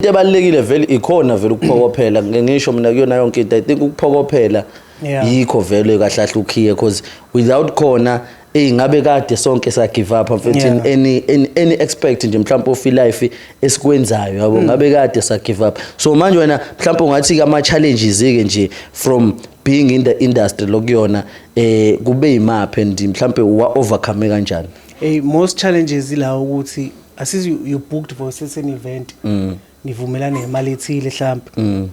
Into ebalulekile vele ikhona vele ukuphokophela. Ngike ngisho mina kuyona yonke into, I think ukuphokophela yikho vele kahle kahle ukhiye, cause without khona, eyi, ngabe kade sonke sa give up, mfethu. Any expect nje mhlawumbe of life esikwenzayo, yabo, ngabe kade sa give up. So manje wena mhlawumbe ungathi ama challenges ke nje from being in the industry lokuyona, kube yimaphi and mhlawumbe wa overcome kanjani? Hey, most challenges ila ukuthi asizi you booked for a certain event, nivumelane ngemali ethile mhlambe.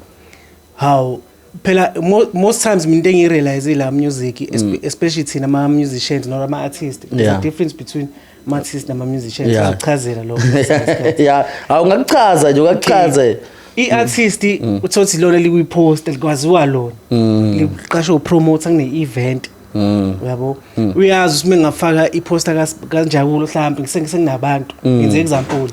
How phela most times mina into engiyirealize la music, especially thina ama musicians not ama artists, there's a difference between ama artists nama musicians. Ngizokuchazela lokho ngesinye isikhathi. Ya, awungakuchaza nje, ungakuchaza. I-artist uthothi lona likwi-post likwaziwa lona, liqashwe upromoter kune-event, uyabo, uyazi ukuthi mengingafaka iposter kaNjabulo mhlawumbe ngisenginabantu, ngenze example,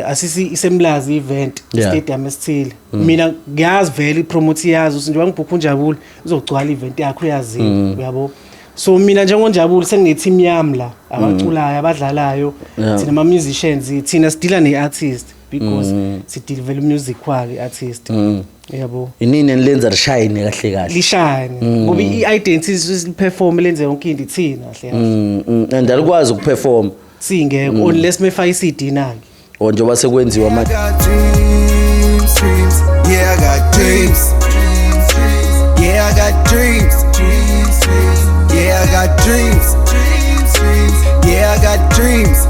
asisi isemlazi event, stadium esithile, mina ngiyazi vele ipromote iyazi ukuthi njengoba ngibhukha uNjabulo izogcwala event yakhe, uyaziwa, uyabo. So mina njengoNjabulo sengine team yami la, abaculayo, abadlalayo. Thina ama musicians, thina sidila ne-artist because sideliver music kwakhe artist, uyabo. Inini enilenza lishine kahle kahle? Lishine ngoba i-identity liperform, lenze yonke into, ithina kahle kahle. And alikwazi ukuperform Singekho unless mefaka i-CD nake. Or njengoba sekwenziwa I got dreams, dreams. Yeah, I got dreams. Yeah, I got dreams. Yeah, I got dreams. Yeah, I got dreams.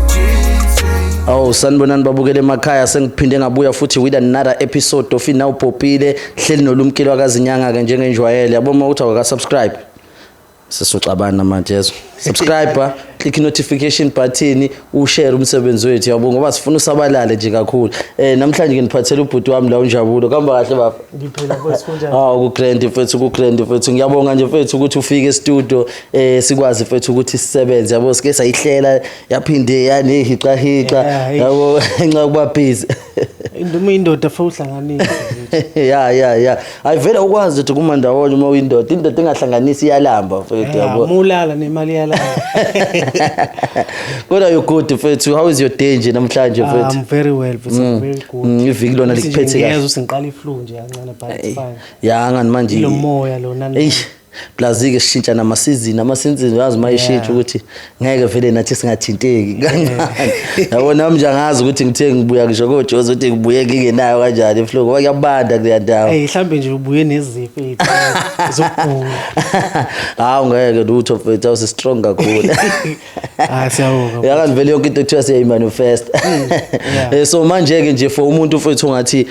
Oh, sanibonani babukele emakhaya. Sengiphinde ngabuya futhi with another episode of Inaw Popile, hleli nolumkilo wakazinyanga ke njengenjwayelo, yabo. Uma uthi awuka subscribe, sesizoxabana manje, yezo. Subscribe, click notification button, ushare umsebenzi wethu, yabo, ngoba sifuna usabalale nje kakhulu. Namhlanje nginiphathela ubhuti wami la, uNjabulo. Kuhamba kahle, baba? Ngiphila mfowethu, kunjani? Ah, ku grand mfethu, ku grand mfethu. Ngiyabonga nje mfethu ukuthi ufike e-studio, sikwazi mfethu ukuthi sisebenze, yabo. Sike sayihlela, yaphinde yanehiqa hiqa, yabo, ngenxa yokuba busy. Uma indoda fa uhlanganise. Ya, ayivele ukwazi ukuthi kuma ndawonye. Uma uyindoda, indoda engahlanganisi iyalamba mfethu, yabo. Mulala nemali yalala. Kodwa you good mfethu? How is your day nje namhlanje mfethu? I'm very well mfethu, I'm very good. Iviki lona Ukuthi nje likuphethe kahle? ngiyezwa ukuthi ngiqala iflu nje kancane, but it's fine. Ya, ngani manje? Ilo moya lona. Eish, plus-ke sishintsha namasizini, amasizini uyazi uma ishintsha ukuthi ngeke vele nathi singathinteki kancane, yabo. Nami nje angazi ukuthi ngithe ngibuya ngisho koJozi ukuthi ngibuye ngingenayo kanjani iflu, ngoba kuyabanda kuleya ndawo. Hey, mhlambe nje ubuye nezifo ezithile zokugula. Hawu, ngeke lutho mfethu, awusi strong kakhulu. Ah, siyabonga. Yakanti vele yonke into kuthiwa siyayimanifest. So manje-ke nje for umuntu mfethu ungathi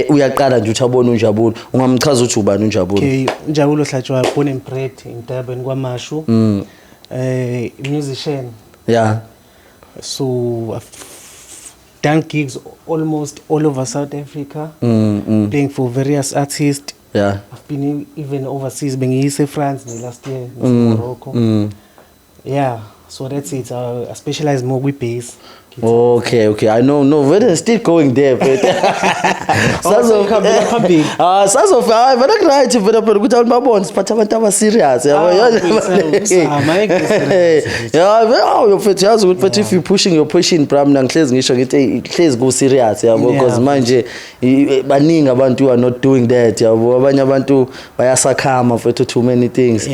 uyaqala nje uthi abone uNjabulo, ungamchaza ukuthi ubani uNjabulo? Okay, Njabulo Hlatshwayo, born and bred in Durban, KwaMashu. Musician. So I've done gigs almost all over South Africa, playing for various artists. I've been even overseas, bengiyise France nje last year, Morocco. Yeah, so that's it. I specialize more with bass guitar. Okay. I know, no, we're still going there, but Sazo khambela phambili. Ah, sazo, hayi vele right vele phela ukuthi abantu babone siphatha abantu aba serious, yabo. Ah, uzama, ayikho serious. Yeah, vele awu mfethu, yazi ukuthi mfethu, if you pushing your pushing, bra, mina ngihlezi ngisho ngithi, hey, hlezi ku serious, yabo, because manje baningi abantu who are not doing that, yabo. Abanye abantu bayasakhama mfethu, too many things.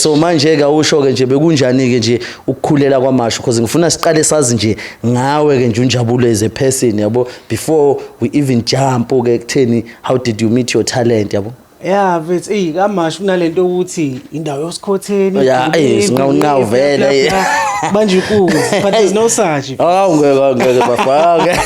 So manje ke awusho ke nje, bekunjani ke nje ukukhulela kwaMashu? Because ngifuna siqale sazi nje ngawe ke nje uNjabulo as a person, yabo, before we even jump ke ekutheni how did you meet your talent, yabo. Yeah mfethu, eyi, KaMashu kunalento ukuthi indawo yosikhotheni. Yeah, eyi, sinqawunqawu vele. Manje inkunzi, but there's no such. Hawu, ngeke, ngeke bafake.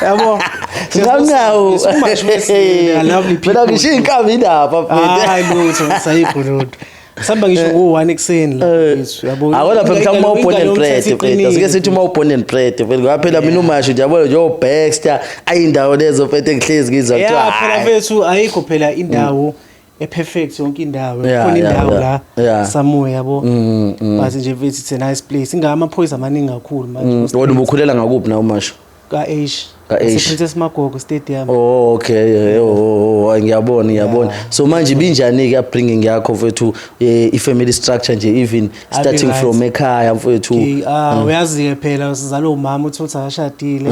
Yabo. Sinqawunqawu. KwaMashu they are lovely people. Mina ngisho inkabi indaba mfethu. Hayi lutho, sayikho lutho. Sihamba ngisho ngo-1 ekuseni la mfethu, yabo. Akona phela mhlawumbe uma uborn and bred Ingalo mfethu, asike sithi uma uborn and bred mfethu, ngoba phela mina uMashu nje, yabona nje oBaxter, ayindawo lezo mfethu engihlezi ngizwa Yeah, kuthiwa phela hhayi. mfethu, ayikho phela indawo eperfect yonke indawo. Khona indawo la somewhere, yabo. But nje mfethu, it's a nice place. Ingama amaphoyisa amaningi kakhulu manje. Wena ubukhulela ngakuphi na uMashu? Ka-H. Ka-H. Princess Magogo Stadium. Oh, okay. Oh, ngiyabona, ngiyabona. So manje ibinjani ke upbringing yakho, mfethu, i-family structure nje, even starting right. from ekhaya, mfethu? Okay, ah, uyazi-ke phela sizalwe umama, uthi akashadile,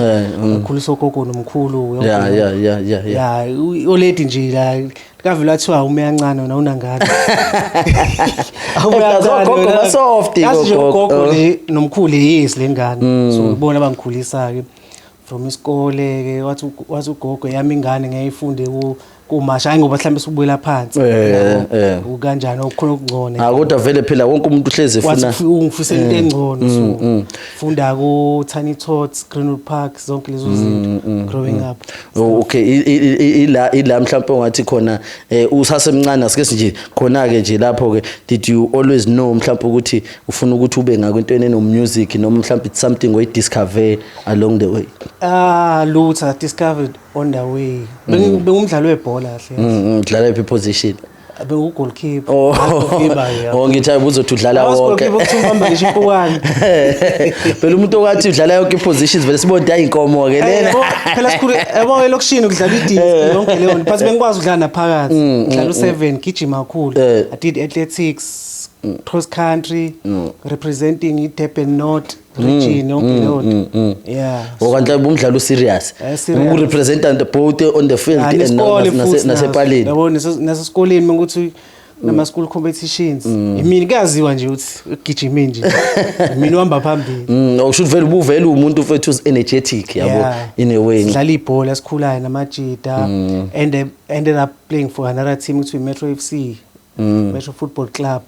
ukhuliswa ugogo nomkhulu yonke leyo. Yeah. Ya, oledi nje la kavele wathiwa ume kancane, wena unangane. Plus ogogo ba-soft, Yazi nje, gogo. ugogo le nomkhulu, yes, le ngane, so ibona abangikhulisa-ke from isikole ke. Wathi ugogo, yami ingane ngiyayifunde kumasha, hayi ngoba mhlawumbe subuyela phansi. Yabo, kanjani okukhona okungcono. Ah, kodwa vele phela wonke umuntu uhlezi Wathi efuna ungifisela into engcono, so funda ku Tiny Tots, Greenwood Park, zonke lezo zinto growing up. Oh, okay, ila mhlawumbe ungathi khona usasemncane, asike nje khona ke nje lapho ke, did you always know mhlawumbe ukuthi ufuna ukuthi ube ngakwento eno music, noma mhlawumbe it's something oyi-discover along the way? Ah, lutho, discovered on the way. Bengumdlalo webhola kahle. Udlala iphi position? Bengu goalkeeper. Oh. Goalkeeper, yeah. Oh, ngithi uzothi udlala wonke. Goalkeeper, kuthiwa ubamba ngisho impukane. Phela umuntu okwathi udlala yonke i-positions, vele sibone ukuthi ayinkomo ke lena. Yabo, phela sikhulu, yabo, elokishini kudlala idiski, yonke leyo nto, but bengikwazi ukudlala naphakathi, ngidlala u7, gijima kakhulu. I did athletics, cross country, representing iDurban North region, yonke leyo nto, yeah. Okanti umdlalo serious. Serious. Urepresenta both on the field Ah, and nesikole futhi nasepalini. yabo, nasesikoleni mengukuthi nama school competitions, imini kuyaziwa nje ukuthi ugijime nje, imini uhamba phambili. Okusho ukuthi vele ubuvele umuntu, mfethu, who's energetic, yabo, in a way. Sidlala ibhola sikhulayo namajita, and I ended up playing for another team kuthiwa i-Metro FC, Metro Football Club,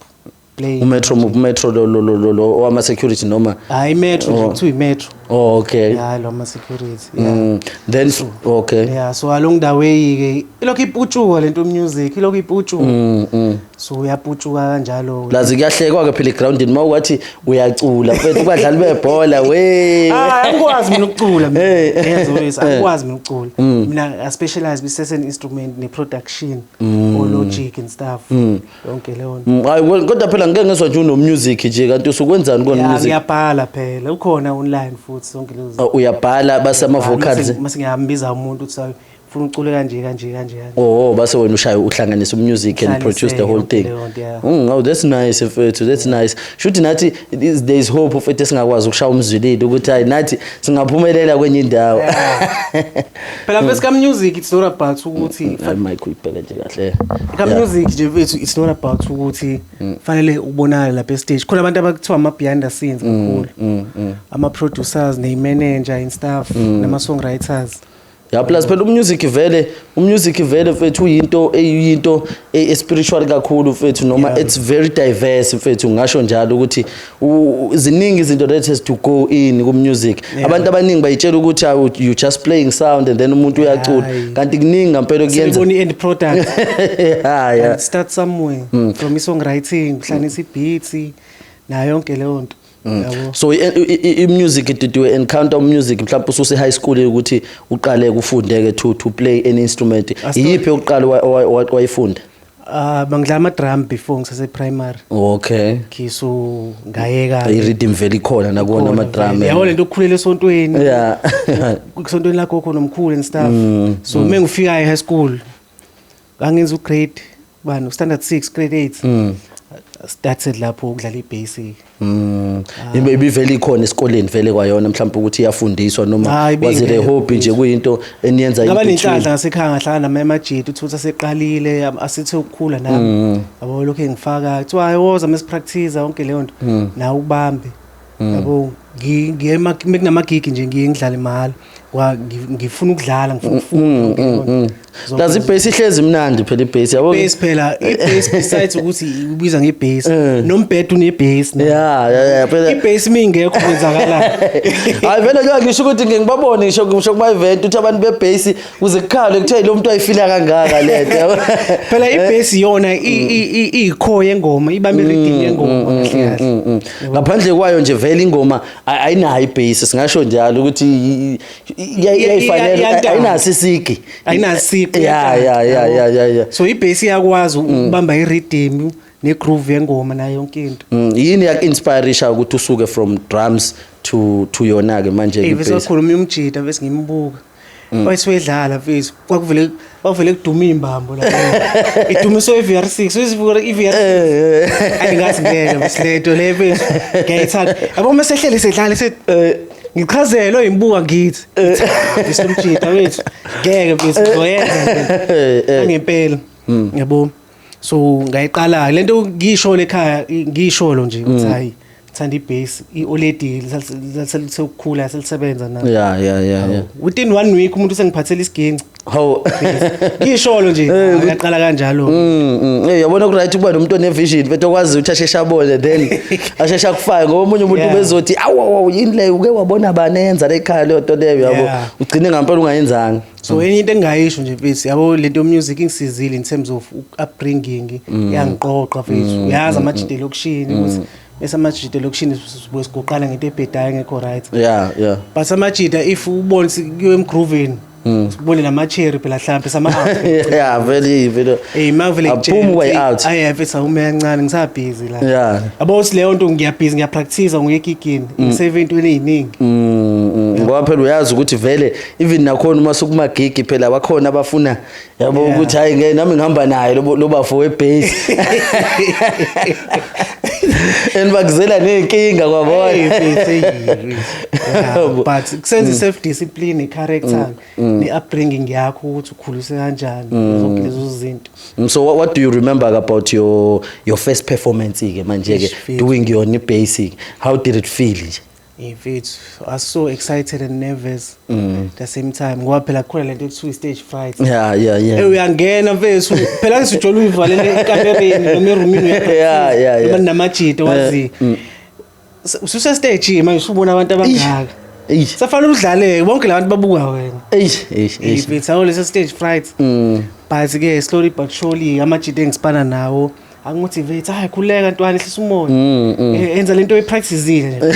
playing. Umetro lo wama security noma? Hayi, iMetro nje, kuthiwa iMetro. Oh, okay. Ya, lo ma security, yeah. Then okay. Yeah, so along the way ke ilokhu iputshuka lento, music ilokhu iputshuka, so uyaputshuka kanjalo. Lazi kuyahlekwa ke phela egroundini mawukathi uyacula, mfethu, kubadlali bebhola we. Ah, angikwazi mina ukucula mina. Hey. Yezwa, angikwazi mina ukucula. Mina I specialize with certain instrument ne production or logic and stuff. Yonke leyo nto. Hayi, well, kodwa phela ngeke ngezwa nje uno music nje, kanti usukwenzani kona Yeah, music? ngiyabhala phela. Ukhona online futhi zonke lezo zinto. Oh, uyabhala base ama vocals? Mase ngiyambiza umuntu ukuthi hayi, ufuna ucule kanje kanje kanje kanje. Oh, base wena ushaya uhlanganisa music and produce the whole Yonke thing. leyo nto, yeah. Oh, that's nice, mfethu, that's nice. Shuthi nathi there is hope, mfethu, esingakwazi ukushaya umzwilili ukuthi hayi, nathi singaphumelela kwenye indawo. Phela mfethu, ka music it's not about ukuthi Hayi, mic uyibheke nje kahle. Ka music nje, mfethu, it's not about ukuthi fanele ubonakale lapha e-stage. Khona abantu abakuthiwa ama behind the scenes kakhulu. Ama producers ne manager and stuff, nama songwriters. Ya, plus phela umusic vele, mfethu, uyinto eyinto e-spiritual kakhulu, mfethu, noma it's very diverse, mfethu, ngisho njalo ukuthi ziningi izinto that has to go in ku music. Abantu abaningi bayitshela ukuthi ah, you just playing sound and then umuntu uyacula, Hayi. kanti kuningi ngempela kuyenza. Siyibona i-end product. Yeah. And start somewhere from i-songwriting, uhlanganisa i-beats nayo yonke leyo nto. Yabo. So i-music, did you encounter music mhlawumbe ususe high school ukuthi uqale kufundeke to play an instrument? Iyiphi yokuqala wayifunda? Ah, bangidlala ama-drum before ngisase primary. Okay, so ngayeka. I-rhythm vele ikhona nakuwona ama-drum. Yabo, lento okukhulela esontweni. Kusontweni lakho khona omkhulu and stuff. So uma ngifika e high school, ngangenza ugrade bani, standard 6, grade 8. Started lapho ukudlala ibass. Ibe ibivele ikhona esikoleni vele kwayona mhlawumbe ukuthi iyafundiswa noma Hayi, was it a ibingekho. hobby nje, kuyinto eniyenza Ngaba in between? nenhlanhla ngasekhaya, ngahlala nama emajiti, uthi aseqalile asithe ukukhula nami. Yabo, lokho engifaka kuthiwa hayi, woza mase practice, yonke leyo nto. Nawe ubambe. Yabo, ngiye mekunamagigi nje, ngiye ngidlale mahhala. Ngifuna ukudlala, ngifuna ukufunda yonke leyo nto. Zonke Plus ibass ihlezi imnandi phela ibass, yabo. Bass phela, i-bass besides ukuthi ubiza ngebass, nombhedo une-bass nawo. Yeah, phela I-bass mingekho kwenzakalani? Hayi vele, nje ngisho ukuthi ngike ngibabone ngisho kuma event ukuthi abantu bebass kuze kukhale kuthiwe lo muntu ayifila kangaka lento, yabo. Phela i-bass iyona iyi-core yengoma, ibambe i-rhythm yengoma kahle kahle. Ngaphandle kwayo nje vele ingoma ayinayo ibass, singasho njalo ukuthi iyayifanele. Iyantanga. Ayinaso isigi. Ayinasigi. Yeah. So i-bass iyakwazi ukubamba i-rhythm. Ne-groove yengoma nayo yonke into. Yini yaku-inspirisha ukuthi usuke from drums to yona-ke manje? Ey, bese i-bass? wakhuluma umjida, bese ngimbuka. Wayethi wedlala, mfethu, kwakuvele kuduma imbambo la, idumiswe i-VR6, uyizibuka i-VR6. Ayingathi ngeke bese lento le, mfethu, ngiyayithanda, yabo. Uma sehlele sedlala, sethi ngichazele oyimbuka, ngithi bese umjida wethu ngeke, mfethu, ngizoyenza ngempela, yabo. So ngayiqala lento, ngisho lekhaya, ngisholo nje ukuthi hayi, ngithanda i-bass, i-oledi lisekukhula, selisebenza na. Within one week umuntu sengiphathela isiginci. Hawu. Ngisholo nje, yaqala kanjalo. Eh, yabona, ku-right ukuba nomuntu one-vision, mfethu, okwazi ukuthi asheshe abone, then asheshe akufake, ngoba omunye umuntu bezothi, "Awu, awu, yini leyo? Uke wabona bani eyenza le ekhaya leyo nto leyo?" Yabo, ugcine ngampela ungayenzanga. So enye into engingayisho nje, mfethu, yabo, lento music ingisizile in terms of upbringing, yangiqoqa, mfethu. Uyazi amajide elokishini ukuthi bese amajide elokishini sibuye sigoqana ngento ebhedayo engekho right. But amajida, if ubone kuyo emgrooveni, sibone nama-cherry phela, hlampe sama. Yeah, vele vele. Eh, mavele. Aphuma way out. Ayi mfethu, awume kancane, ngisabhizi la. Yabo, ukuthi leyo nto, ngiyabhizi, ngiyapractice, ngiye egigini, ngisave entweni ey'ningi. Ngoba phela uyazi ukuthi vele even nakhona uma sukumagigi phela bakhona abafuna, yabo, ukuthi hayi, ngeke nami ngihamba naye lo bafo we-bass, and bakuzela ney'nkinga Hey, kwabona. mfethu, hey, mfethu. Yeah, but kusenza i-self discipline, i-character, ne-upbringing yakho, ukuthi ukhulise kanjani, zonke lezo zinto. So what do you remember about your first performance ke manje ke, Eish, mfethu. doing your basic? How did it feel nje? Eh, mfethu, I was so excited and nervous at the same time, ngoba phela kukhona lento ekuthiwa i-stage fright. Eh, uyangena, mfethu, phela ngisujole uyivalele ekamereni noma erumini, noma namajita wazi ususe stage manje, usubona abantu abangaka. Eish. Safanele udlale, bonke labantu babuka wena. Eish, eish, eish. Mfethu, awu, leso stage fright. But ke slowly but surely amajita engisipana nawo angimotivate, hayi, khuleka ntwana, ehlisa umoya. Eh, enza lento oyipracticeile nje.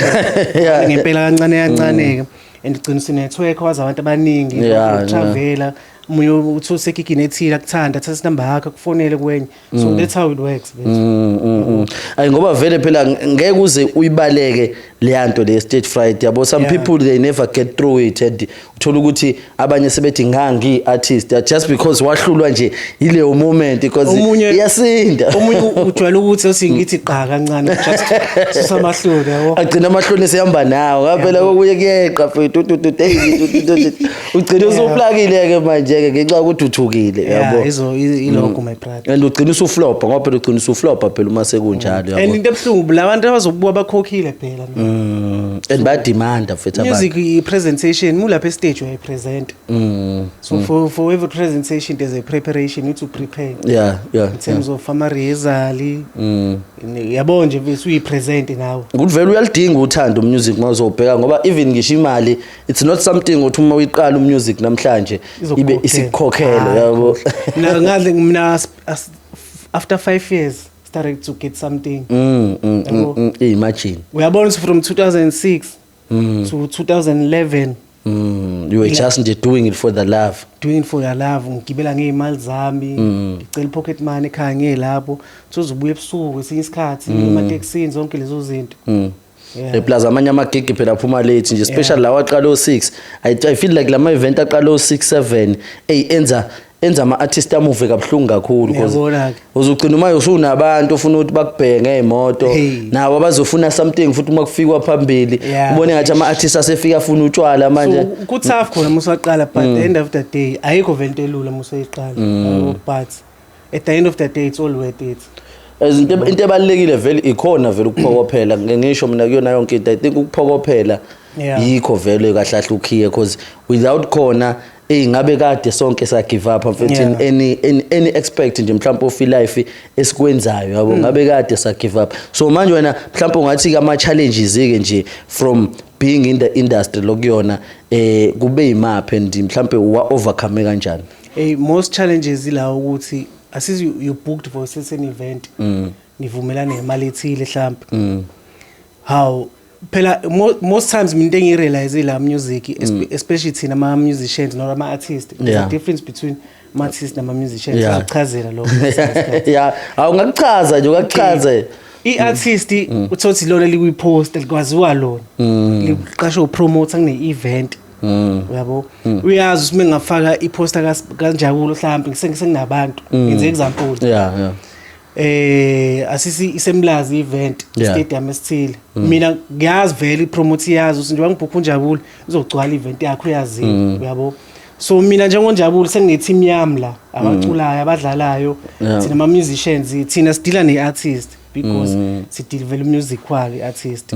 Ngempela kancane kancane ke, and ugcina usunetwork, wazi abantu abaningi, travela, umunye uthi usekigini ethile akuthanda, athatha inamba yakho, akufonele kwenye. So that's how it works, mfethu. Ayi, ngoba vele phela ngeke uze uyibaleke leya nto le stage fright, yabo. Some people, they never get through it, and uthola ukuthi abanye sebethi ngangi artist just because wahlulwa nje ileyo moment, because iyasinda. Omunye ujwayele ukuthi osingithi qa kancane, just susa amahloni, yabo. Agcina amahloni sehamba nawo, ngoba phela kokunye kuyeqa, mfethu, tu tu tu, hey, tu, tu, tu, tu. Ugcina usuplakile ke manje ke ngenxa yokuthi uthukile, yabo. Izo ilokho, my brother. And ugcina usuflopa, ngoba phela ugcina usuflopa phela uma sekunjalo, And yabo. into ebuhlungu, labantu abazobuka bakhokhile phela. And bayademanda, mfethu, abantu. Music i-presentation, mulapha estage uyayipresent. So for every presentation there's a preparation, you need to prepare in terms of ama-rehearsal, yabo nje, bese uyipresent nawe. Ukuthi vele uyalidinga uthando umusic uma uzobheka, ngoba even ngisho imali, it's not something uthi uma uyiqala umusic namhlanje ibe Izokukhokhela. isikukhokhele, Ah, yabo. Mina ngadle mina after 5 years started to get something. Yabo. Imagine. Uyabona ukuthi from 2006 to 2011, You were just nje doing it for the love. Doing it for your love, ngigibela ngey'mali zami, ngicela i-pocket money ekhaya, ngiyelapho uzobuya ebusuku kwesinye isikhathi ematekisini, zonke lezo zinto. Yeah. Plus amanye amagigi phela aphuma late nje, especially lawa aqala o6. I feel like lama event aqala o6 7, ey, enza ama artist amuve kabuhlungu kakhulu, because Ngiyabona-ke. uzugcina uma usunabantu ofuna ukuthi bakubheke ngey'moto, Hey. nabo bazofuna something futhi uma kufikwa phambili, ubone ngathi ama-artist asefika afuna utshwala manje. So ku-tough khona uma usaqala, but at the end of the day ayikho vele into elula uma usayiqala, yabo, but at the end of the day it's all worth it. As into ebalulekile vele ikhona vele ukuphokophela. Ngike ngisho mina kuyona yonke into, I think ukuphokophela yikho vele kahle kahle ukhiye, because without khona, ey, ngabe kade sonke sa give up, mfethu. Any expect nje mhlawumbe of life esikwenzayo, yabo, ngabe kade sa give up. So manje wena mhlawumbe ungathi ama challenges ke nje from being in the industry lokuyona, kube yimaphi, and mhlawumbe wa overcome kanjani? Hey, most challenges ila ukuthi asizi you booked for a certain event, nivumelane ngemali ethile mhlambe. How phela most times mina into engiyirealize la music, especially thina ama musicians noma ama artists, there's a difference between ama-artist nama-musicians. Ngizokuchazela lokho. Ya, awungakuchaza nje, ungakuchaza. I-artist uthothi lona likwi-post, likwaziwa lona, liqashwe upromoter kune-event, uyabo, uyazi ukuthi mengingafaka iposter kaNjabulo mhlawumbe senginabantu, ngenze example, asisi isemlazi event, stadium esithile. Mina ngiyazi vele ipromote iyazi ukuthi njengoba ngibhukha uNjabulo izogcwala event yakhe, uyaziwa, uyabo. So mina njengoNjabulo sengine-team yami la, abaculayo, abadlalayo. Thina ama-musicians, thina sidila ne-artist because sideliver music kwalo i-artist,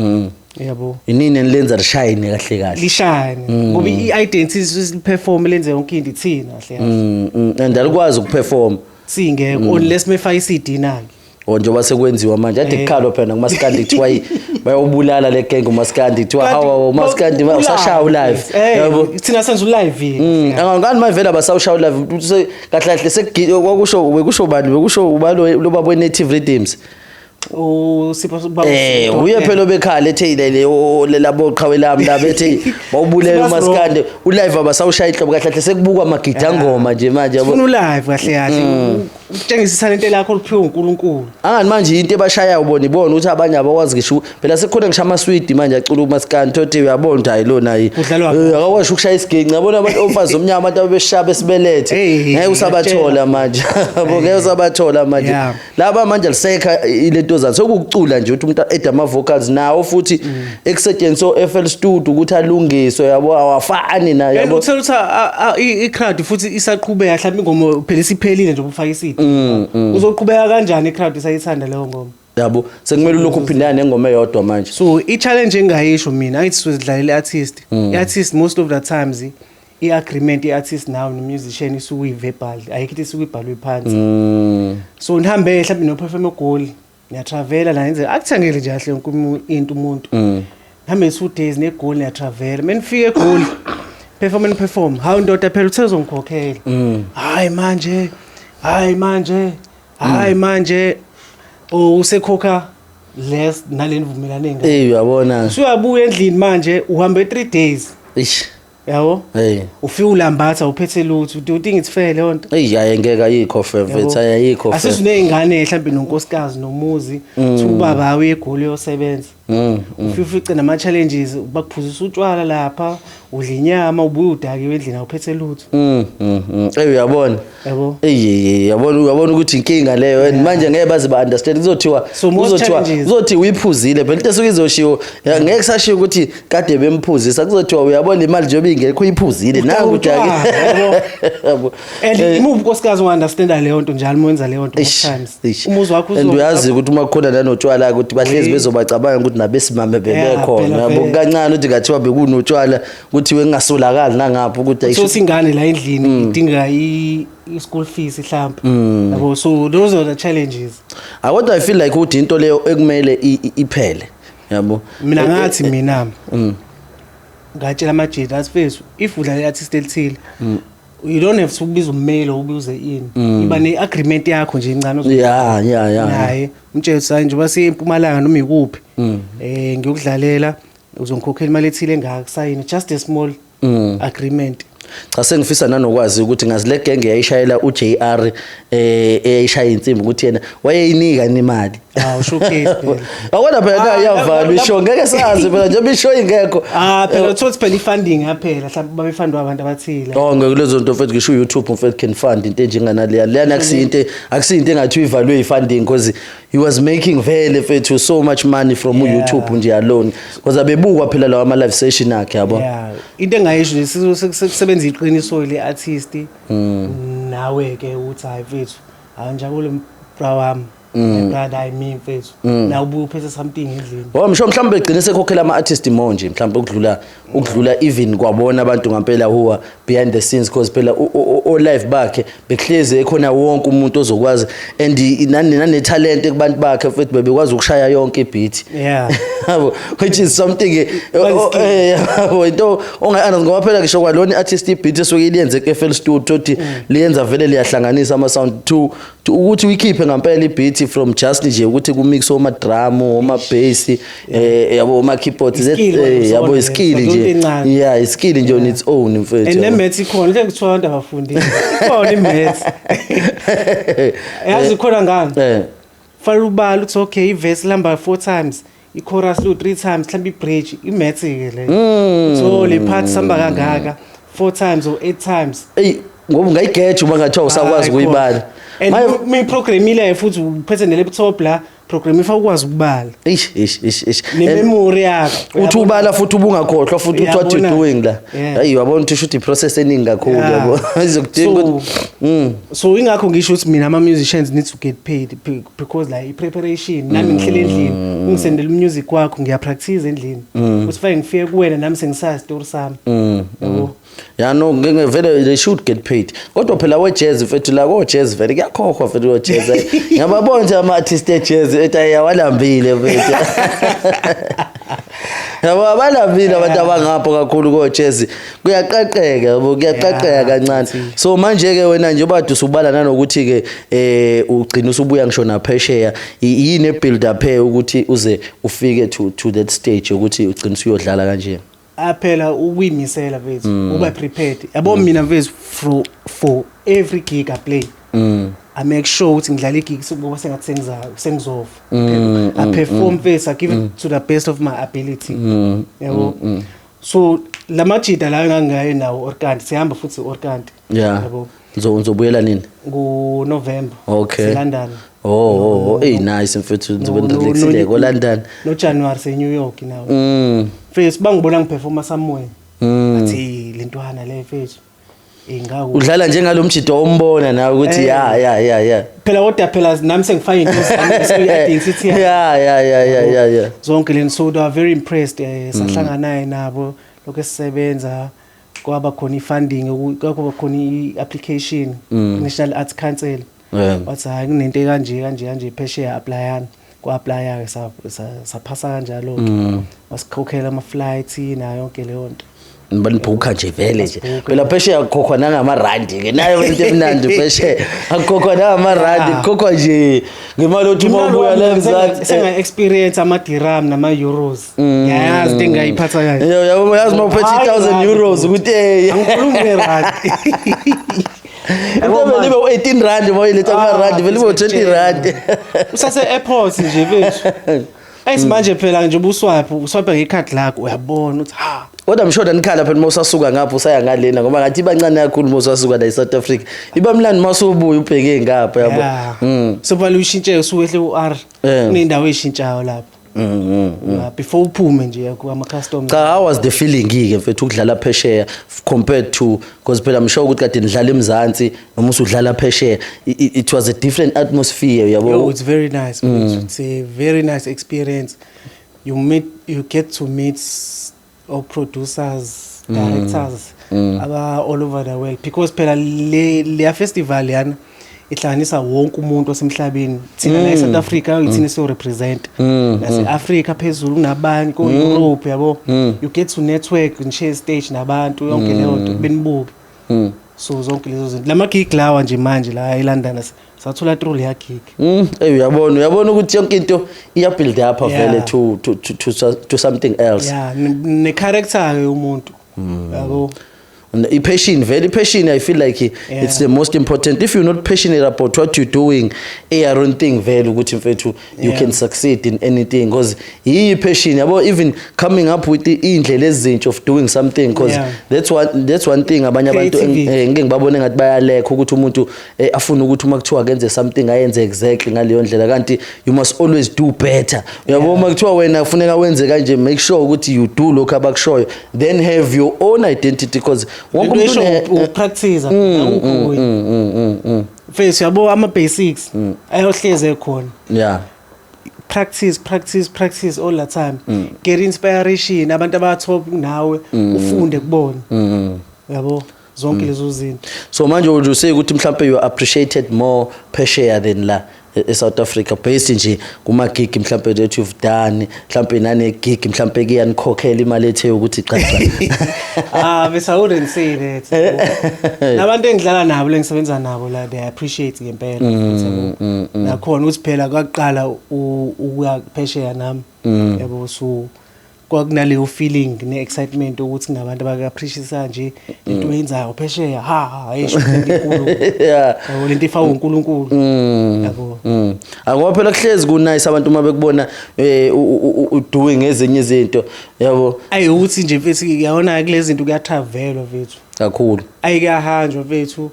yabo. Inini enilenza lishayine kahle kahle? Lishine ngoba i-identity, perform, lenze yonke into ithina kahle kahle. And alikwazi ukuperform. Singekho, unless mefaka i-CD nake. O, njengoba sekwenziwa manje, ade kukhalwa phela kumaskandi, kuthiwa bayobulala le gang umaskandi, kuthiwa hawa, umaskandi usashaya ulive. Yabo, thina senza ulive. Angani manje vele abasawushaya ulive. Kahle kahle kwakusho, bekusho bani, bekusho ubalo lo babo Native Rhythms. USipho baba. Uye phela obekhala ethe le labo qhawe lami laba, ethe bawubulela umaskandi, ulive abasawushaya inhlobo, kahle kahle sekubukwa amagidangoma nje manje, yabo. Sifuna ulive kahle kahle, ukutshengisa ithalente lakho oliphiwe uNkulunkulu. Angani manje into ebashayayo, ubona, ibona ukuthi abanye abakwazi ngisho phela, sekukhona ngisho amaswidi manje acula umaskandi, thothi uyabona ukuthi hayi lona hayi. Kudlalwa. Akakwazi ukushaya isiginci, yabona, abantu omfazi omnyama, abantu abebeshaya besibelethe. Hey, ngeke usabathola ngiyakutshela. manje, yabo, ngeke usabathola manje. Laba manje alisekha ilento zazo, sekukucula nje ukuthi umuntu add ama vocals nawo futhi ekusetshenziswa FL Studio ukuthi alungiswe, yabo, awafani na And yabo. uthola ukuthi i-crowd futhi isaqhubeka, mhlawumbe ingoma phela isiphelile nje, ubufaka i-CD, uzoqhubeka kanjani i-crowd isayithanda leyo ngoma? Yabo, sekumele ulokhu uphindana nengoma eyodwa manje. So i-challenge engingayisho mina, angithi sizidlalela i-artist, i-artist most of the times i-agreement i-artist nawe no-musician isuke iyi-verbal, ayikho into isuke ibhalwe phansi. So nihambe mhlawumbe noperform eGoli, niyatravela la, yenze akuthengele nje kahle yonke into umuntu, nihambe 2 days neGoli, niyatravela, menifike eGoli, perform and perform, hawu ndoda, phela uthe uzongikhokhela, hayi manje, hayi manje, hayi manje, oh, usekhokha less nale nivumelane ngayo. Eh, uyabona. Usuyabuya endlini manje, uhambe 3 days. Ish. Yabo. Hey. Ufike ulambatha, uphethe lutho. Do you think it's fair leyo nto? Eyi, hayi, ngeke, ayikho fair, mfethu, ayikho fair. Asisuney'ngane mhlawumbe nonkosikazi nomuzi, thi ubaba uye eGoli uyosebenza, ufike ufice nama-challenges, bakuphuzisa utshwala lapha, udla inyama, ubuye udakiwe endlini, awuphethe lutho. Eh, uyabona. Yabo. Eyi, uyabona, uyabona ukuthi inkinga leyo, and manje ngeke baze ba-understand, kuzothiwa So most kuzothiwa challenges- kuzothi uyiphuzile phela into esuke izoshiwo, ngeke kusashiwo ukuthi kade bemphuzisa, kuzothiwa uyabona imali njengoba ingekho uyiphuzile nangu utshwala, yabo. Yabo. And imuphi unkosikazi unga-understanda leyo nto njalo uma wenza leyo nto most Eish, times? eish. Umuzi wakho And uyazi ukuthi uma kukhona nanotshwala ukuthi bahlezi bezobacabanga ukuthi nabesimame bebekhona, phela yabo. vele. Kancane ukuthi ngathiwa bekunotshwala, kuthiwe kungasolakali nangapho ukuthi so ingane la endlini idinga i-school fees mhlawumbe, yabo. So those are the challenges. Ah, kodwa I feel like ukuthi into leyo ekumele iphele, yabo. Mina ngathi, mina ngatshela amajita athi, fethu, if udlala i-artist elithile, you don't have to ukubiza ummeli or ubuze ini, iba ne-agreement yakho nje encane naye, umtshele ukuthi hayi, njengoba siye eMpumalanga noma ikuphi, ngiyokudlalela, uzongikhokhela imali ethile engaka, kusayini just a small agreement. Cha, sengifisa nanokwazi ukuthi ngazi le genge yayishayela uJR, eyayishaya insimbi, ukuthi yena wayeyinika imali. Hawu, showcase phela. Akona phela Ah, yavalwa ishow, ngeke sazi phela njengoba ishow ingekho. Ah, phela uthola ukuthi phela i-funding yaphela, mhlawumbe babefundwa abantu abathile. Oh, ngekulezo nto mfethu, ngisho uYouTube mfethu can fund into enjenganaleya leyana, akusiyinto engathi uyivalwe i-funding, because he was making vele mfethu so much money from uYouTube nje alone, because abebukwa phela lawa ama live session akhe, yabo. Yeah, into engayisho nje, sekusebenza iqiniso le artist nawe ke, uthi hayi mfethu, anjabule bra wami, my brother, I mean mfethu, na ubuye uphethe something endlini. Oh, msho mhlawumbe egcine sekhokhela ama-artist more nje mhlawumbe ukudlula even kwabona abantu ngampela who are behind the scenes, because phela o live bakhe bekuhlezi ekhona wonke umuntu ozokwazi and nane talent kubantu bakhe futhi bebekwazi ukushaya yonke ibeat. Yabo, which is something yabo, into ongayazi ngoba phela ngisho kwalona i-artist ibeat esuke iliyenze ku-FL Studio, uthi liyenza vele liyahlanganisa ama sound to ukuthi uyikhiphe ngampela ibeat. beat from just nje ukuthi kumix oma drum, oma bass, yabo, oma keyboards, that Iskill yabo, wona, iskill into nje. encane. Yeah, iskill nje on its own, mfethu. And Yabo. ne-maths ikhona, ngeke kuthiwa abantu abafundile. Ikhona i-maths, yazi ikhona ngani? Fanele ubale ukuthi okay, ivesi lihamba four times, i-chorus lu three times, mhlawumbe i-bridge. I-maths-ke le. So le part sihamba kangaka, four times or eight times. Ey, ngoba ungayigeja uma ngathiwa usakwazi Hayi, ukuyibala. khona. And uma iprogramile futhi, uphethe ne-laptop la, program ifa ukwazi ukubala. Ish, ish, ish, ish. Ne-memory yakho. Uthi ubala futhi ubungakhohlwa futhi uthi what you Uyabona? doing la. Hayi, uyabona ukuthi usho i-process eningi kakhulu, yabo, izokudinga ukuthi So ingakho ngisho ukuthi mina ama-musicians need to get paid because like i-preparation, nami ngihlele endlini, ungisendela umusic wakho, ngiyapractice endlini ukuthi fake ngifike kuwena nami sengisazi isitori sami, yabo. Ya, no, ngeke vele, they should get paid, kodwa phela we-jazz, mfethu, la ko-jazz vele kuyakhokhwa mfethu. Ko-jazz ngiyababona nje ama-artist e-jazz ethi ayawalambile, mfethu, yabo, abalambile abantu abangapho kakhulu ko-jazz. Kuyaqaqeka, yabo, kuyaqaqeka kancane. So manje-ke wena nje ubade usubala nanokuthi-ke ugcina usubuya ngisho naphesheya, yini ebuild up ukuthi uze ufike to that stage yokuthi ugcine usuyodlala kanje? Aphela ukuyimisela, mfethu, uba prepared, yabo. Mina, mfethu, for every gig I play, I make sure ukuthi ngidlala igig sekuba sengathi sengizofa. I perform first, I give it to the best of my ability, yabo. So lamajida la engangayo nawo Orkant, sihamba futhi Orkant. Yabo. Ngizobuyela nini? Ngo November. London. Oh, hey, nice, mfethu, ngizobe ngirelaxile ko London. No January se New York nawo. Mfethu, bangibona ngiperforma somewhere. Athi lentwana le, mfethu, ingaku Udlala njengalo mjido ombona nawe ukuthi ya. Phela kodwa phela nami sengifake into zami, identity yami. Ya. Zonke lento, so they are very impressed. Sahlangana naye nabo lokho esisebenza, kwaba khona i-funding, kwaba khona i-application, National Arts Council. Wathi hayi, kunento kanje kanje kanje phesheya, applyani. Kwa-applya ke, saphasa kanjalo ke, wasikhokhela ama-flight nayo yonke leyo nto. Banibhukha nje vele nje. Basibhukha. Phela phesheya akukhokhwa nangamarandi ke, nayo into emnandi, phesheya akukhokhwa nangamarandi, kukhokhwa nje ngemali othi uma ubuya la eMzansi. Senga-experience ama-dirham nama-euros, ngiyayazi into engingayiphatha kanje. Yabo, yazi uma uphethe Hayi, 1000 randi, euros ukuthi Angikhulumi ngerandi. Into vele ibe u-18 rand uma uyiletha kumarandi, vele ibe u-20 rand. Usase-airport nje, bethu, ayisimanje phela nje ubuswipe, uswipe ngekhadi lakho, uyabona ukuthi ha. Kodwa mshoda nikhala phela uma usasuka ngapha usaya ngalena, ngoba ngathi iba ncane kakhulu uma usasuka la e-South Africa, iba mnandi uma usubuya ubheke ngapha, yabo. So fanele ushintshe, usuwehle u-R. Kuney'ndawo ey'shintshayo lapho. Before uphume nje ama-customs. Cha, how was the feeling ke, mfethu, ukudlala phesheya compared to, because phela I'm sure ukuthi kade nidlala eMzansi noma usudlala phesheya, it was a different atmosphere, Yo, yabo. it's very nice. It's a very nice experience. You get to meet all producers, directors, aba all over the world. Because phela le leya festival yana ihlanganisa wonke umuntu osemhlabeni. Thina la eSouth Africa ithina so represent. Nase Africa phezulu kunabanye ko Europe, yabo. You get to network and share stage nabantu, yonke leyo nto benibuke. So zonke lezo zinto. Lama gig lawa nje manje la eLondon sathola through leya gig. Hey, uyabona ukuthi yonke into iya build up vele to something else. Yeah, ne character ke umuntu. Yabo. And i-passion vele, i-passion, I feel like it's the most important. If you're not passionate about what you're doing, I don't think vele ukuthi, mfethu, you can succeed in anything, because iyi-passion, yabo, even coming up with iy'ndlela ezintsha of doing something, because that's one thing abanye abantu Creativity. ngike ngibabone ngathi bayalekha ukuthi umuntu afune ukuthi uma kuthiwa kenze something ayenze exactly ngaleyo ndlela, kanti you must always do better, uyabo. Uma kuthiwa wena kufuneka wenze kanje, make sure ukuthi you do lokhu abakushoyo, then have your own identity, because wonke umuntu Into esho upractice akukho kuye. Mfethu, yabo, ama basics ayohleze ekhona. Practice, practice, practice all the time. Get inspiration abantu abatop nawe, ufunde kubona. Yabo, zonke lezo zinto. So manje would you say ukuthi mhlambe you are appreciated more phesheya than la e-South Africa, based nje kuma gig mhlambe that you've done, mhlambe nane gig mhlambe kuyanikhokhela imali ethe ukuthi cha cha? Ah, bese I wouldn't say that. Nabantu engidlala nabo, lengisebenza nabo la, they appreciate ngempela futhi, yabo. Nakhona ukuthi phela kwaqala ukuya phesheya nami, yabo, so kwakunaleyo feeling ne-excitement ukuthi kunabantu abaka-appreciate nje lento oyenzayo phesheya. Ha ha, ayisho lento inkulu, yabo, lento ifakwe uNkulunkulu, yabo. Ngoba phela kuhlezi ku-nice abantu uma bekubona doing ezinye izinto, yabo. Ayi, ukuthi nje mfethu, yabona, kulezi zinto kuyatravelwa, mfethu. Kakhulu. Ayi, kuyahanjwa, mfethu,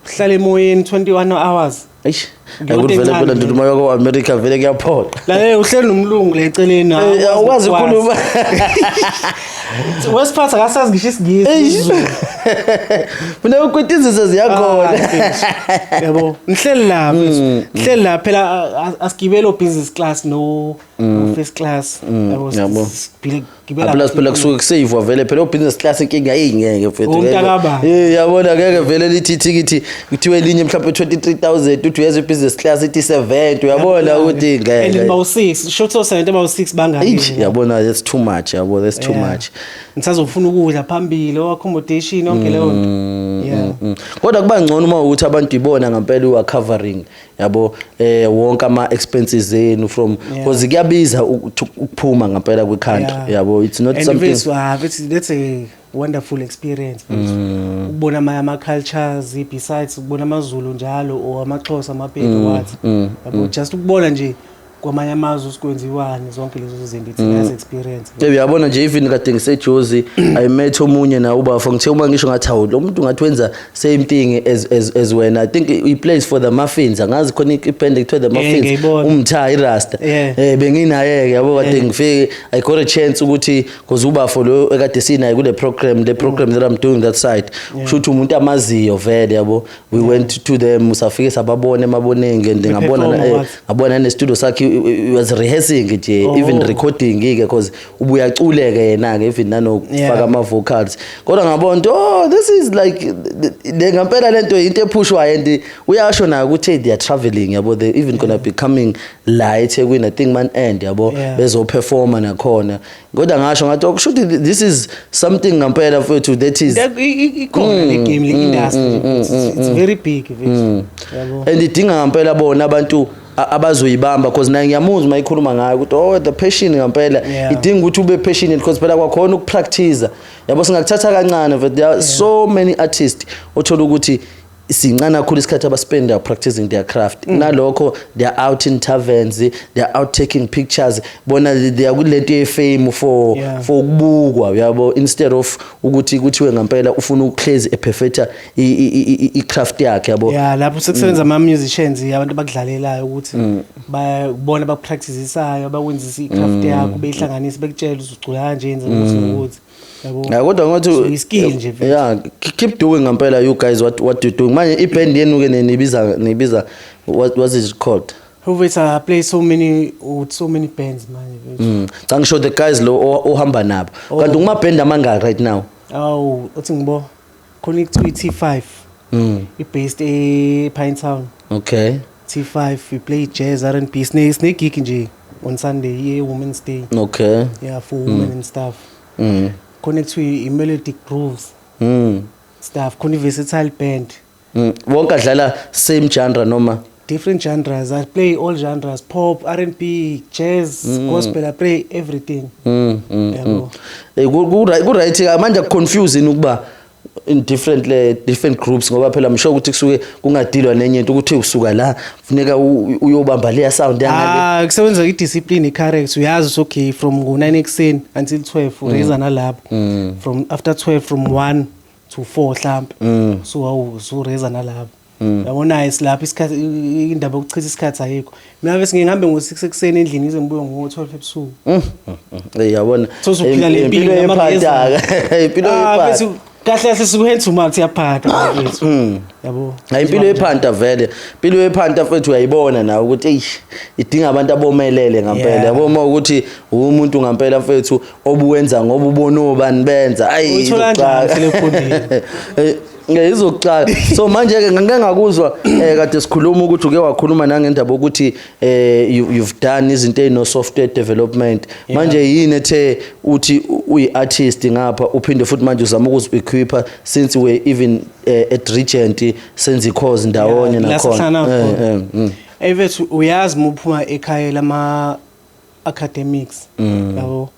uhlala emoyeni 21 hours. Eish. Ngiyonto Akuthi vele encane phela leyo. nje uma yoko America vele kuyaphoqa. La uhleli nomlungu la eceleni. Awukwazi ukukhuluma. Wesiphatha akasazi ngisho isiNgisi, isiZulu. Mina ukwitizisa ziyakhona. Ah, mfethu. Yabo, ngihleli la, mfethu, ngihleli la phela, asigibele o-business class, no first class, yabo. Yabo. Gibela. Plus phela kusuke kusavwa vele phela o-business class, inkinga ayingeke, mfethu. Umntakababa. Yabona, ngeke vele lithi ithikithi kuthiwe elinye mhlawumbe 23,000, uthi uyeza i-business class ithi 70, uyabona ukuthi And ngeke. bawu-6, short of 70, bawu-6 bangaki? Eish, yabona, that's too much, yabo, that's too much. Ngisazofuna ukudla phambili, o-accommodation, yonke leyo nto, yeah. Kodwa kuba ngcono uma ukuthi abantu ibona ngempela you are covering, yabo, wonke ama expenses enu from because kuyabiza ukuphuma ngempela kwi-country, yabo, it's not And something. mfethu, ah, mfethu, that's a wonderful experience, mfethu, ukubona ama cultures besides ukubona amaZulu njalo or amaXhosa, amaPedi, what, yabo, just ukubona nje kwamanye amazwe usikwenziwani, zonke lezo zinto, it's a nice experience. Uyabona nje, even kade ngiseJozi, I met omunye na ubafo, ngithe uma ngisho ngathi, hawu, lo muntu ngathi wenza same thing as wena. I think he plays for the Muffins, angazi khona iband ekuthiwa the Muffins. Ngiyayibona. Umtha irasta. Benginaye ke, yabo, kade ngifike, I got a chance ukuthi because ubafo lo ekade sinaye kule program, the program that I'm doing that side, kusho ukuthi umuntu amaziyo vele, yabo. We went to them, safike sababona emaboneng and ngabona Be-performa what? ngabona ne-studio sakhe, he was rehearsing nje, even recording ke, because ubuya aculeke yena ke, even nanokufaka ama vocals, kodwa ngabona ukuthi, oh, this is like le ngempela lento into ephushwayo, and uyasho nayo ukuthi, hey, they are traveling, yabo, they even gonna be coming la eThekwini, I think man end, yabo, bezoperforma nakhona. Kodwa ngasho ngathi, oh, kusho ukuthi this is something ngempela, mfethu, that is Ikhona le game, le industry, it's very big, mfethu, yabo. And idinga ngempela bona abantu abazoyibamba, because naye ngiyamuzwa uma ikhuluma ngayo ukuthi, oh, the passion ngempela idinga ukuthi ube passionate, because phela kwakhona ukupractice, yabo, singakuthatha kancane, but there are so many artists othola ukuthi sincane kakhulu isikhathi abaspend practicing their craft. Nalokho they are out in taverns, they are out taking pictures, bona they are kulento ye-fame for for ukubukwa, uyabo, instead of ukuthi kuthiwe ngempela ufuna ukuhlezi eperfecta i-craft yakhe, yabo. Yeah, lapho sekusebenza ama musicians, abantu abakudlalelayo, ukuthi bayabona, bakupractice-isayo, bakwenzisa i-craft yakho, beyihlanganise, bekutshela ukuthi ucula kanje, yenza ukuthi nokuthi, yabo. Yeah, kodwa ngathi So, i-skill nje vele. Yeah, keep doing ngempela, you guys, what you doing. Manje iband yenu ke nibiza what is it called? Mfethu, I play so many with so many bands manje, mfethu. Cha, ngisho the guys lo ohamba nabo. Oh. Kanti kuma band amangaki right now? Awu, uthi ngibo khona kuthiwa i-T5. I-based e-Pinetown. T5, we play jazz, R&B, sine gig nje on Sunday, ye Women's Day. Yeah, for women and stuff. Khona kuthiwa i-Melodic Grooves stuff, khona i-Versatile Band. Wonke adlala same genre noma? Different genres. I play all genres, pop, R&B, jazz, gospel, I play everything. Yabo. Ku right manje, akuconfuse ukuba in different le different groups, ngoba phela msho ukuthi kusuke kungadilwa nenye into, ukuthi usuka la funeka uyobamba leya sound yangale? Ah, kusebenza i-discipline, i-correct, uyazi ukuthi okay, from ngo-9 ekuseni until 12 uraise nalapho, from after 12, from 1 to 4 mhlampe, so awu usuraise nalapho, yabona, silapho isikhathi, indaba yokuchitha isikhathi ayikho. Mina bese ngihambe ngo-6 ekuseni endlini, ngize ngibuye ngo-12 ebusuku. Yabona. So usuphila le mpilo Impilo noma yephata, impilo Ah, yephata. bese kahle kahle suku-hand to mouth, iyaphatha, mfethu, yabo. Hayi, impilo yephanta vele, impilo yephanta, mfethu, uyayibona nawe ukuthi eish, idinga abantu abomelele ngempela. Yabo, uma ukuthi umuntu ngempela, mfethu, obuwenza ngoba ubona obani benza, ayi. Uyithola kanjani izoxaka. sele ufundile? Izokuxaka. So manje ke ngike ngakuzwa kade sikhuluma ukuthi uke wakhuluma nangendaba ukuthi you've done izinto ezino software development. Manje yini ethe uthi uyi artist ngapha, uphinde futhi manje uzama ukuzi-equipa, since we even at Regent senza i-course ndawonye La nakhona? sihlangana khona. Mfethu, uyazi uma uphuma ekhaya lama academics, yabo,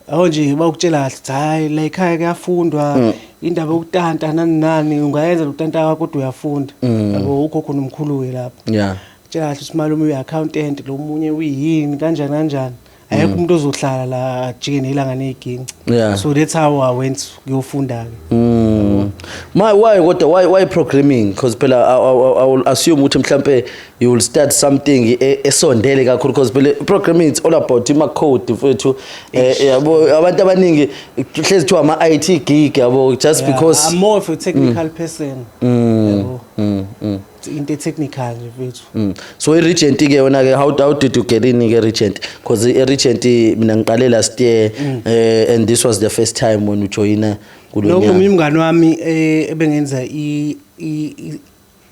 yabo nje bakutshela kahle ukuthi hayi, la ekhaya kuyafundwa, indaba yokutanta nani nani, ungayenza lokutanta kwakho kodwa uyafunda, yabo, ugogo nomkhulu ke lapho. Tshela kahle ukuthi malume uyi-accountant, lo munye uyini, kanjani kanjani, ayekho umuntu ozohlala la ajike nelanga ney'ginci. So that's how I went kuyofunda-ke. My why, kodwa why programming? Because phela I will assume ukuthi mhlambe you will start something esondele kakhulu, because phela programming, it's all about ima code, mfethu. Yabo, abantu abaningi hlezi kuthiwa ama IT geek, yabo, just because I'm more of a technical person, yabo, into e-technical nje, mfethu. So i-Regent ke yona ke, how did you get in ke Regent? Because i-Regent mina ngiqale last year, and this was the first time when you join kulo Lokho nyaka. mina umngani wami ebengenza i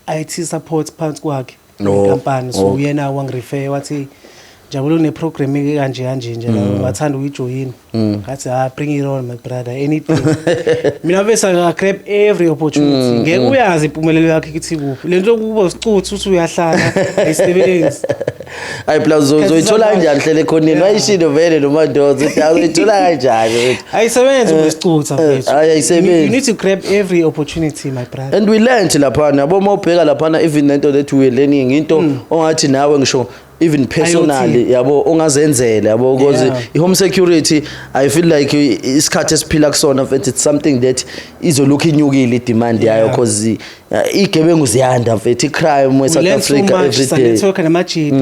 IT support phansi kwakhe company, so uyena wangirefer, wathi, "Njabulo, une-program kanje kanje nje la, ungathanda ukuyijoyina?" Ngathi, "Ah, bring it on, my brother, anything." Mina bese I grab every opportunity. Ngeke uyazi impumelelo yakho ithi kuphi. Lento yokuba usicuthu uthi uyahlala ayisebenzi. Ayi, plus uzoyithola kanjani hlele ekhoneni? Wayishilo vele lo Mandoza ukuthi awuyithola kanjani. Ayisebenzi ubesicutha, mfethu. Ayi, ayisebenzi. You need to grab every opportunity, my brother. And we learned laphana, yabo, uma ubheka laphana, even lento that we were learning, into ongathi nawe ngisho even personally, yabo, ongazenzela, yabo, because i-home security, I feel like isikhathi esiphila kusona, mfethu, it's something that izolokhu inyukile i-demand yayo, because igebengu ziyanda, mfethu, i-crime We e-South learn so Africa much, every day. sa-network namajita.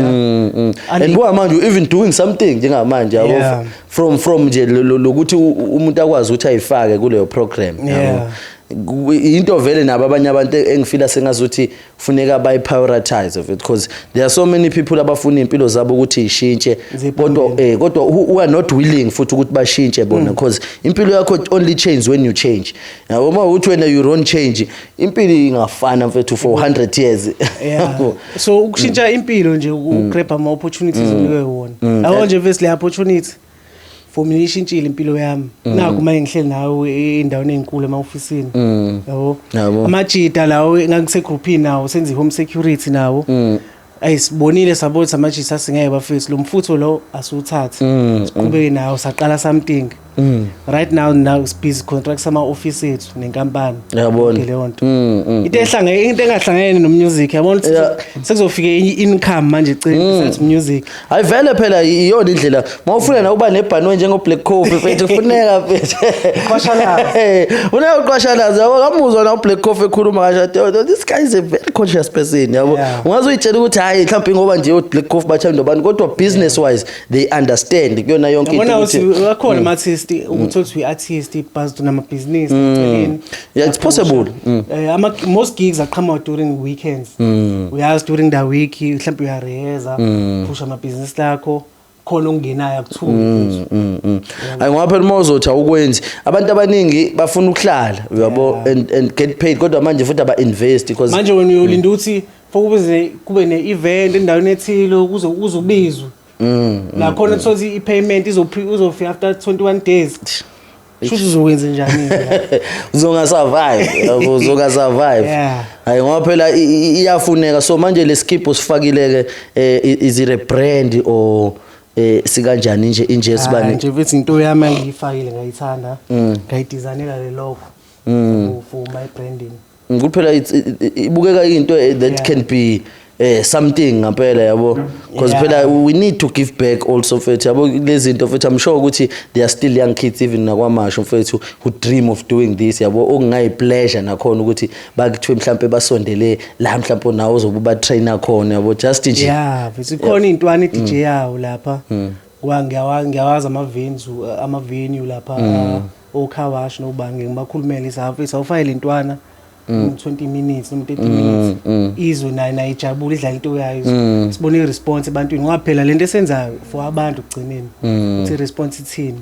And buka manje, you even doing something njengamanje, yabo, from nje lokuthi umuntu akwazi ukuthi ayifake kuleyo program, yabo. Into vele nabo abanye abantu engifila sengazuthi kufuneka bayi-prioritize of it, because there are so many people abafuna iy'mpilo zabo ukuthi y'shintshe, Ziye kodwa phambili. kodwa who are not willing futhi ukuthi bashintshe bona, because impilo yakho only change when you change, yabo. Uma uthi wena you don't change, impilo ingafana, mfethu, for 100 years. Yeah, so ukushintsha impilo nje ugrab ama opportunities onikwe wona, yabo nje. Vese le opportunity for mina ishintshile impilo yami. Nakho manje ngihleli nawe endaweni ezinkulu ema-ofisini, yabo. Yabo. Amajita lawo engangisegroupini nawo senza i-home security nawo, ayisibonile, sabona ukuthi amajita asingeke bafethu, lo mfutho lo asiwuthathe, siqhubeke nawo, saqala something. Right now busy contract sama-office ethu nenkampani. Yabona. Yonke leyo nto, into engahlangene no-music, yabona ukuthi sekuzofika i-income manje eceleni besides music. Hayi vele phela, iyona indlela mawufuna nakuba nebhanoyi njengo Black Coffee, mfethu, kufuneka, mfethu, Qwashalaza. funeka uqwashalaza, yabo. Kamuzwa na Black Coffee ekhuluma kasho, "Oh, this guy is a very conscious person," yabo. Ungazuyitshela ukuthi hayi, mhlawumbe ngoba nje u Black Coffee bathanda abantu, kodwa business wise they understand kuyona yonke into Yabona ukuthi ukuthi akhona ama-artist ukuthi uthi uyi-artist but unamabhizinisi eceleni. Yeah, it's possible. Most gigs aqhamuka during weekends. Uyazi, during the week mhlawumbe uyareheza, phusha amabhizinisi lakho, khona okungenayo akuthuki. Hayi, ngoba phela uma uzothi awukwenzi, abantu abaningi bafuna ukuhlala, uyabo, and get paid, kodwa manje futhi aba-invest because Manje wena uyolinda ukuthi for kube ne-event endaweni ethile ukuze uzubizwe. La khona uthola i-payment izofika after 21 days. Shuthi uzokwenza njani ke? Uzonga-survive, yabo, uzonga-survive. Hayi, ngoba phela iyafuneka. So manje le skip usifakile ke, is it a brand or sikanjani nje inje Ah, sibani? Nje mfethu, into yami engiyifakile ngayithanda, ngayidesignela le logo for my branding. Kuphela ibukeka into that can be something ngampela, yabo, because phela we need to give back also, mfethu, yabo. Lezi zinto, mfethu, I'm sure ukuthi there are still young kids even nakwamasho, mfethu, who dream of doing this, yabo, okungayi pleasure nakhona ukuthi bakuthiwe mhlambe basondele la, mhlambe nawe uzobe ba trainer khona, yabo, just nje. Yeah, mfethu, ikhona intwana i-DJ yawo lapha kwa ngiyawazi ama-venue lapha, o-car wash nobani, ngibakhulumele isa, mfethu, awufake intwana 20 minutes noma 30 minutes, izwe nayo nayo ijabule, idlala into yayo, sibone i-response ebantwini, ngoba phela lento esenzayo for abantu kugcineni, ukuthi i-response ithini.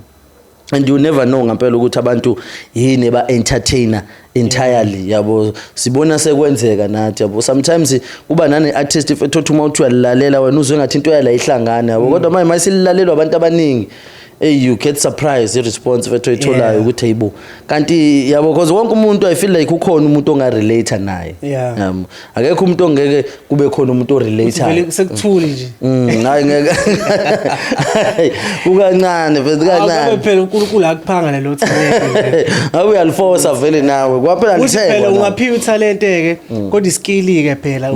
And you never know ngempela ukuthi abantu yini ba entertainer entirely, yabo. Sibona sekwenzeka nathi, yabo. Sometimes kuba nane artist if ethothi uma uthi uyalalela wena uzwe ngathi into yala ihlangana, yabo, kodwa manje mayisilalelwa abantu abaningi, hey, you get surprised i-response fethu oyitholayo ukuthi hayibo, kanti, yabo, because wonke umuntu, I feel like ukhona umuntu onga-relate naye. Akekho umuntu ongeke kube khona umuntu o-relate. Vele sekuthuli nje. Hayi, ngeke, kukancane vele, Akabe kancane. Phela uNkulunkulu akuphanga lelo talent nje. Hayi, uyalifosa vele nawe kwaphela. Uthi phela lithengwa nawe. ungaphiwa italente ke, kodwa iskill ke phela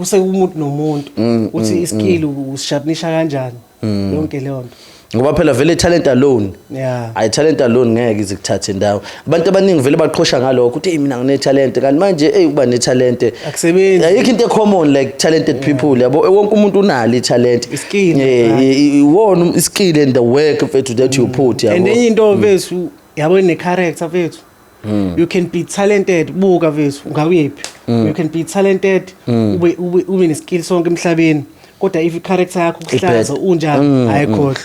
sekumuntu nomuntu uthi iskill usisharpenisha kanjani yonke leyo nto. Ngoba phela vele talent alone, hayi, talent alone ngeke ize kuthathe indawo. Abantu abaningi vele baqhosha ngalokho ukuthi, hey, mina ngine-talent, kanti manje, hey, ukuba ne-talent Akusebenzi. Ayikho into e-common like talented people, yabo. Wonke umuntu unalo i-talent. Iskill, Iwona iskill and the work, mfethu, that you put, And yabo. enye into mfethu, yabo, ne-character mfethu. You can be talented, buka mfethu, ungawuyephi, you can be talented, ube neskill sonke emhlabeni, kodwa if i-character yakho kuhlaza unjani, ayikhohlwa.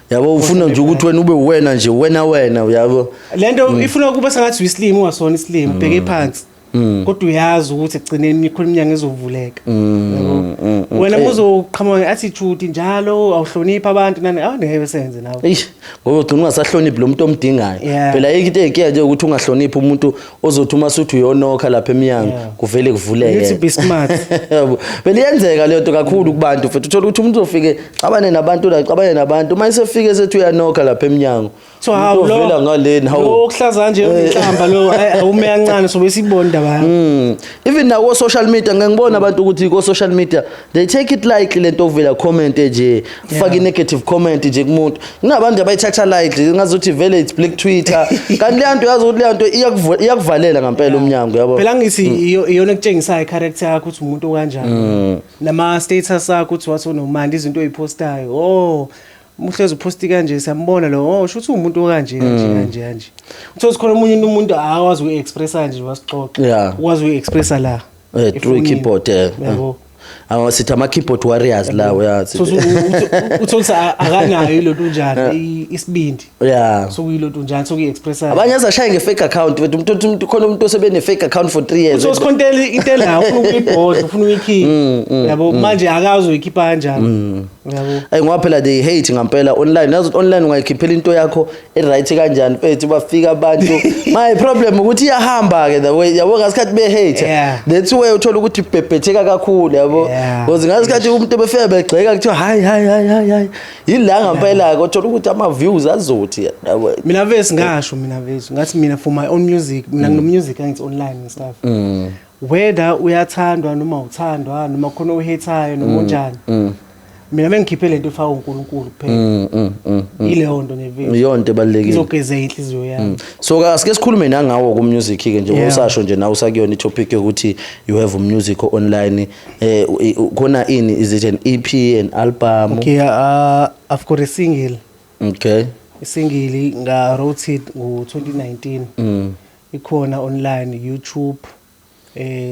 Yabo, ufuna nje ukuthi wena ube wena nje, wena wena, uyabo. Lento ifuna kuba sengathi uyisilima, ungasona isilima, ubheke phansi, kodwa uyazi ukuthi ekugcineni khona iminyango ezovuleka, yabo. Wena muzoqhamuka nge-attitude njalo, awuhloniphi abantu nani, awungeke besenze nawe. Eish, ngoba ugcina ungasahloniphi lo muntu omdingayo. Phela ayikho into eyinkinga nje ukuthi ungahloniphi umuntu ozothi uma suthi uyonokha lapha emnyango kuvele kuvuleke. You need to be smart. Yabo, phela iyenzeka leyo nto kakhulu kubantu futhi. Uthola ukuthi umuntu uzofike xabane nabantu la, xabane nabantu, uma esefike sethi uyanokha lapha emnyango, So hawu, umuntu lo ovela ngaleni, hawu. Lo okuhlaza nje unenhlamba lo, hayi, awume kancane, sobe sibona indaba yakho. Even nako social media ngeke ngibona abantu ukuthi ko social media they take it lightly lento ovela comment nje, faka i negative comment nje kumuntu. Kunabantu abayithatha lightly ngazuthi vele it's black Twitter, kanti leya nto, yazi ukuthi leya nto iyakuvalela ngempela umnyango, yabo. Phela ngithi iyona ekutshengisayo i-character yakho ukuthi umuntu okanjani, nama status akho ukuthi wathi unomandi, izinto oyipostayo, oh, uhlezi uposti kanje, siyambona lo, oh, shuthi umuntu okanje kanje kanje kanje. Uthola khona omunye umuntu akwazi uku-expressa nje, wasixoxa, ukwazi uku-expressa la Through efonini. Keyboard, Yabo. Awu, sithi ama keyboard warriors lawo, yazi. So uthola ukuthi akanayo ilonto njani, isibindi sokuyilonto njani, sokuyi-expressa. Abanye azashaye nge-fake account but umuntu khona, umuntu osebene fake account for 3 years. So sikhontela into la ufuna ukuyibhodla, ufuna ukuyikhipha, yabo, manje akazi uyikhipha kanjani, yabo. Ayi, ngoba phela they hate ngampela online. Yazi ukuthi online ungayikhiphela into yakho e-right kanjani, mfethu, bafika abantu. My problem ukuthi iyahamba ke the way, yabo, ngasikhathi be-hate. That's why uthola ukuthi ibhebhetheka kakhulu, yabo. Because ngasikhathi umuntu ebefika begxeka, kuthiwa hayi hayi hayi hayi hayi. Yila ngampela ke uthola ukuthi ama views azothi, yabo. Mina vese ngasho, mina vese ngathi mina for my own music, mina ngino music angithi online and stuff, whether uyathandwa noma uthandwa noma khona ohetayo noma unjani, mina bengikhiphe lento efaka uNkulunkulu kuphela. Ileyo nto nje vele. Iyonto ebalulekile. Izogeza inhliziyo yami. So asike sikhulume nangawo ku music ke nje. Usasho nje nawe usakuyona i-topic yokuthi you have music online, khona ini, is it an EP, an album? Okay, I've got a single. I single nga wrote it ngo 2019. Ikhona online, YouTube,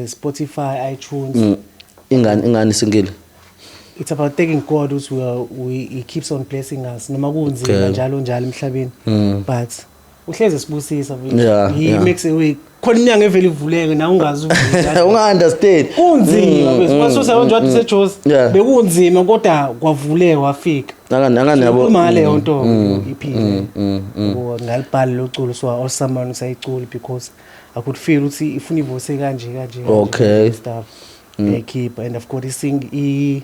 Spotify, iTunes. Ingani single? It's about thanking God ukuthi we, are, we he keeps on blessing us noma kunzima njalo njalo emhlabeni, but uhleze sibusisa vele. He makes a way, khona iminyango evele ivuleke na ungazi uvule. Unga understand. Kunzima bese masusa nje wathi seJozi, bekunzima kodwa kwavuleka wafika. Nanga yabo. Khuluma ngaleyo nto iphile, yabo, ngalibhala lo culo, so awusamani usayicula because I could feel ukuthi ifuna ivoice kanje kanje kanje stuff, yayikhipha. And of course ising i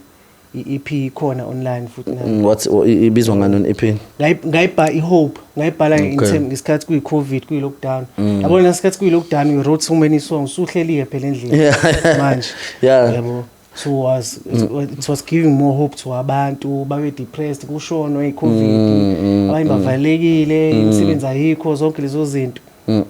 i-EP ikhona online futhi nayo. What's ibizwa ngani EP? Ngayibha i-hope, ngayibhala in term ngesikhathi kuyi-COVID, kuyi-lockdown, yabona, ngesikhathi kuyi-lockdown we wrote so many songs, usuhleli-ke phela endlini manje, yabo. So was it was giving more hope to abantu babe depressed, kushonwa i-COVID, abanye bavalekile, imisebenzi ayikho, zonke lezo zinto,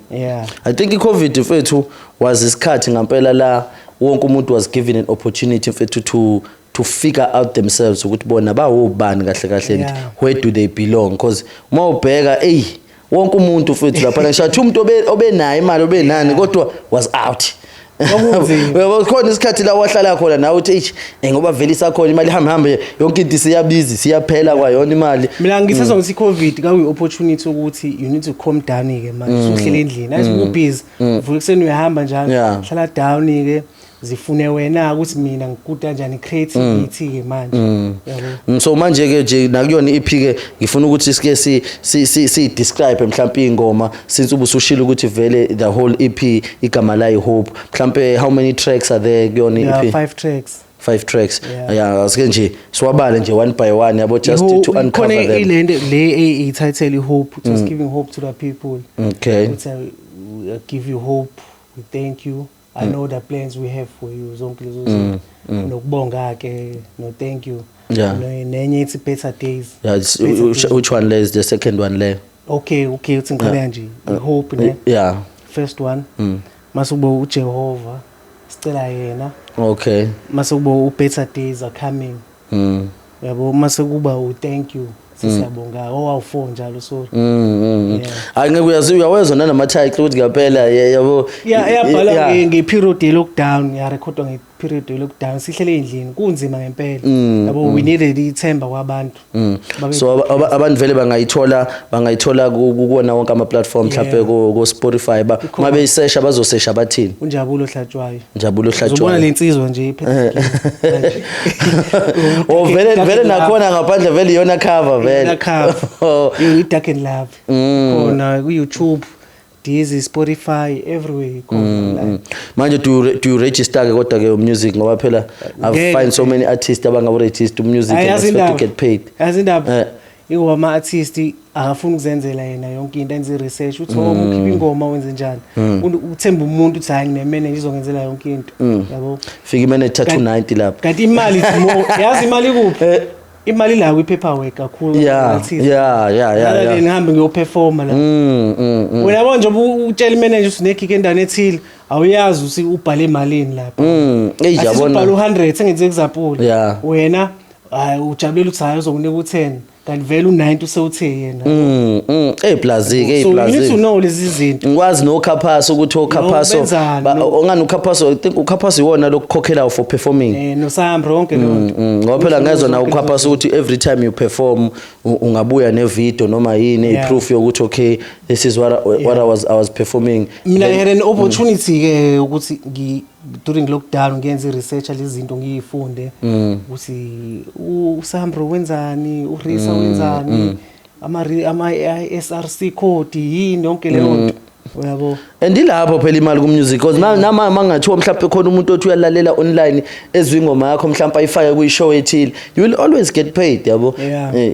yeah. I think i-COVID, mfethu, was isikhathi ngampela la wonke umuntu was given an opportunity, mfethu, to figure out themselves ukuthi bona bawobani kahle kahle and where do they belong, because uma ubheka, ey, wonke umuntu, mfethu, lapha ngisho athi umuntu obenayo imali, obenani, kodwa was out. Kwakunzima. Uyabo khona isikhathi la wahlala khona nawe uthi eish, ngoba vele isakhona imali, ihambe hambe yonke into isiyabizi, siyaphela kwayona imali. Mina ngithatha ngokuthi i-COVID kwakuyi-opportunity ukuthi you need to calm down-ke manje, usuhlele endlini, ayithi ubusy, uvuka ekuseni uyahamba njalo. Hlala down-ke, zifune wena ukuthi mina ngikude kanjani, creativity-ke manje, yabo. So manje ke nje nakuyona i-EP ke ngifuna ukuthi sike si describe mhlawumbe ingoma, since ubusushilo ukuthi vele the whole EP igama la i-Hope. Mhlawumbe how many tracks are there kuyona There are i-EP? five tracks. Five tracks. Yeah. Yeah, asike nje siwabale nje one by one, yabo, just to uncover Khona them. ilento le i-title i-Hope, it was giving hope to the people. Ukuthi we give you hope, we thank you, I know the plans we have for you, zonke lezo zinto, nokubonga ke, no thank you. Nenye ithi Better Days. Yeah, Better which, Days. which one le is the second one le? Okay, uthi ngiqale nje i-Hope ne? Yeah. First one. Mase kuba uJehova, sicela yena. Mase kuba u-Better Days Are Coming. Yabo, mase kuba u-thank you, sesiyabonga owawu-four njalo, sorry. Yeah. Hayi, ngeke uyazi, uyawezwa nanama-title ukuthi ngempela yabo. Yeah, eyabhalwa nge-period ye-lockdown, yarekhodwa nge-period ye-lockdown, sihlele endlini, kunzima ngempela, yabo, we needed ithemba kwabantu. So abantu vele bangayithola kuwona wonke ama-platform, mhlawumbe ku Spotify, Ikhona. uma beyisesha bazosesha bathini? Unjabulo Hlatshwayo. Njabulo Uzobona Hlatshwayo. le nsizwa nje iphethe manje. Oh, vele nakhona ngaphandle vele iyona cover vele. Iyona cover. Oh. I-Dark and Love khona ku-YouTube, Deezer, Spotify, everywhere khona like. Manje do you register ke kodwa ke music, ngoba phela I Ngeke. find so many artists abangawu-register music Hayi, and yazi expect to indaba. get paid. Yazi indaba, ingoba ama-artist akafuni ukuzenzela yena yonke into, enze i-research uthi, oh, ukhipha ingoma wenze njani. Uthemba umuntu uthi, hayi, ngine-manager izongenzela yonke into, yabo. Fika imanager 290 lapha. Kanti imali it's more, yazi imali ikuphi? Imali la kwi-paperwork kakhulu. Artist. Rather than ngihambe ngiyoperforma la. Wena yabo nje utshela imanager ukuthi une-gig endaweni ethile, awuyazi ukuthi ubhale emalini lapha. Eyi, Asithi yabona. ubhale u-100, sengenze example. Wena hayi, ujabulela ukuthi hayi, uzokunika u-10, kanti vele u-90 usewuthe yena. Hey, plus ke, hey, So you plus. need to know lezi zinto. Ngikwazi noKhaphaso ukuthi oKhaphaso benzani, no. ongani uKhaphaso, I think uKhaphaso iwona lokukhokhelayo for performing. NoSAMRO, yonke leyo nto. Ngoba phela ngezwe na Zonke lezo uKhaphaso zinto. ukuthi every time you perform ungabuya ne video noma yini, proof yokuthi okay, this is what I was performing. Mina I Then- had an opportunity ke ukuthi during lockdown ngiyenze i-research lezi zinto, ngiyifunde ukuthi uSAMRO wenzani, uRISA wenzani, ama SRC code yini, yonke leyo nto, uyabo. And ilapho phela imali ku-music, because nama mangathiwa mhlawumbe khona umuntu othi uyalalela online, ezwe ingoma yakho, mhlawumbe ayifake kwi-show ethile, you will always get paid, yabo.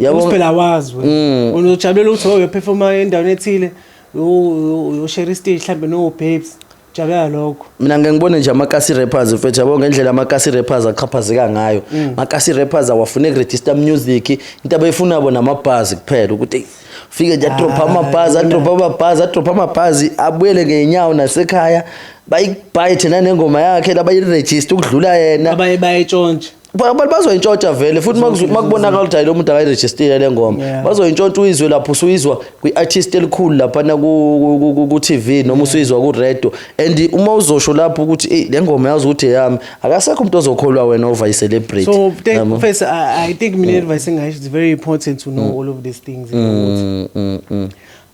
Yabo. Ukuthi phela awazi wena, uzojabulela ukuthi oh, uyoperforma endaweni ethile, uyoshare stage mhlambe no babes, jabulela lokho. Mina ngeke ngibone nje amakasi rappers, mfethu, yabo, ngendlela amakasi rappers achaphazeka ngayo. Makasi rappers awafune register music, into abayifuna bona amabhazi kuphela, ukuthi ey, fike nje adrop amabhazi, adrop amabhazi, adrop amabhazi, abuyele ngeenyawo nasekhaya, bayibhayithe nanengoma yakhe labayiregister ukudlula yena. Abaye bayitshontshe. Abantu bazoyintshontsha vele futhi makubonakala ukuthi hayi, lo muntu akayirejistile le ngoma. Bazoyintshontsha, uyizwe lapho usuyizwa kwi-artist elikhulu laphana ku-TV noma usuyizwa ku-radio, and uma uzosho lapho ukuthi eyi, le ngoma yazi ukuthi eyami, akasekho umuntu ozokholwa wena over i-celebrity. So thank, Yabo? first I think mina advice engayisho, it's very important to know all of these things, ukuthi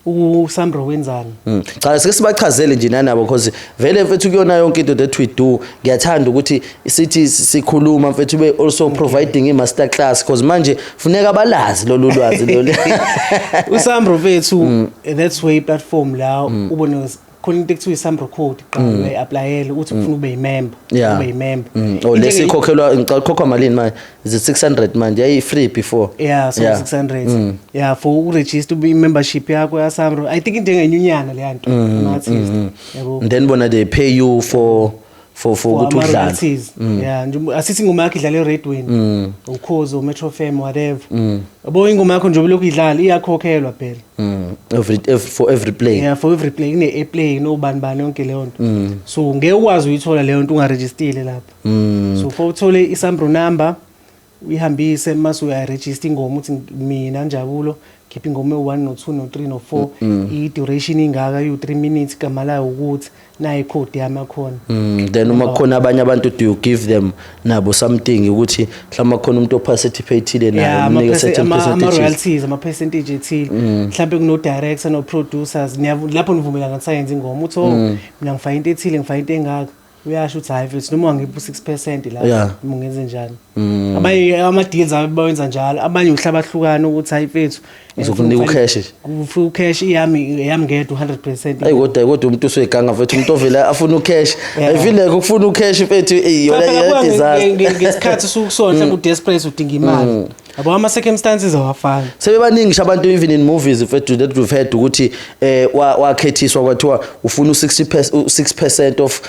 uSAMRO wenzani. Cha, sike sibachazele nje nanabo, because vele mfethu kuyona yonke into that we do, ngiyathanda ukuthi sithi sikhuluma mfethu be also providing i-master class, because manje funeka balazi lolu lwazi lolu. USAMRO fethu, that's where platform la ubone khona into ekuthiwa iSAMRO code, qala uyayi-applyela ukuthi ufuna ube yimember, ube yimember. Oh, lesikhokhelwa, ngicela ukukhokhwa malini manje? Is it 600 manje? Yayi free before. Yeah, so 600, yeah, for uregister ube membership yakho yaSAMRO. I think into engenyunyana leya nto, ama-artist, yabo. And then bona they pay you for ukuthi udlale. Ama-royalties, yeah. Nje asithi ingoma yakho idlala eradweni, Ukhozi, Metro FM, whatever, yabo, ingoma yakho nje lokhu idlala iyakhokhelwa phela. For every play. Yeah, for every play, kune airplay nobani bani, yonke leyo nto. So ngeke ukwazi uyithola leyo nto ungarejistile lapha. So for uthole iSAMRO number, uyihambise, mase uyaregister ingoma uthi mina Njabulo Khipha ingoma ewu-1 no-2 no-3 no-4, i-duration ingaka, iwu-3 minutes, igama layo ukuthi nayi ikhodi yami yakhona. Then uma kukhona abanye abantu, do you give them nabo something, ukuthi mhlawumbe khona umuntu oparticipate naye umnike certain percentages? Ama-royalties, ama-percentage ethile. Mhlawumbe kuno-director no-producers, lapho nivumelana sayenza ingoma, uthi, "Oh, mina ngifake into ethile, ngifake into engaka." Uyasho ukuthi, "Hayi mfethu, noma ungangipha u-6% la, noma ungenze njani." Abanye ama-deals abo bawenza njalo, abanye uhlaba bahlukana ukuthi, "Hayi mfethu, Uzokunika ucash nje. Ufuna ucash, iyami, eyami ngedwa 100%." Ayi, kodwa umuntu usuyeganga mfethu, umuntu ovela afuna ucash. I feel like ukufuna ucash, mfethu, eh, yona Cha, phela kuya disaster. ngesikhathi usukusona, mhlawumbe udesperate, udinga imali, yabo, ama-circumstances awafani. Sebebaningi ngisho abantu, even in movies, mfethu, that we've heard ukuthi wakhethiswa, kwathiwa ufuna u60 6% of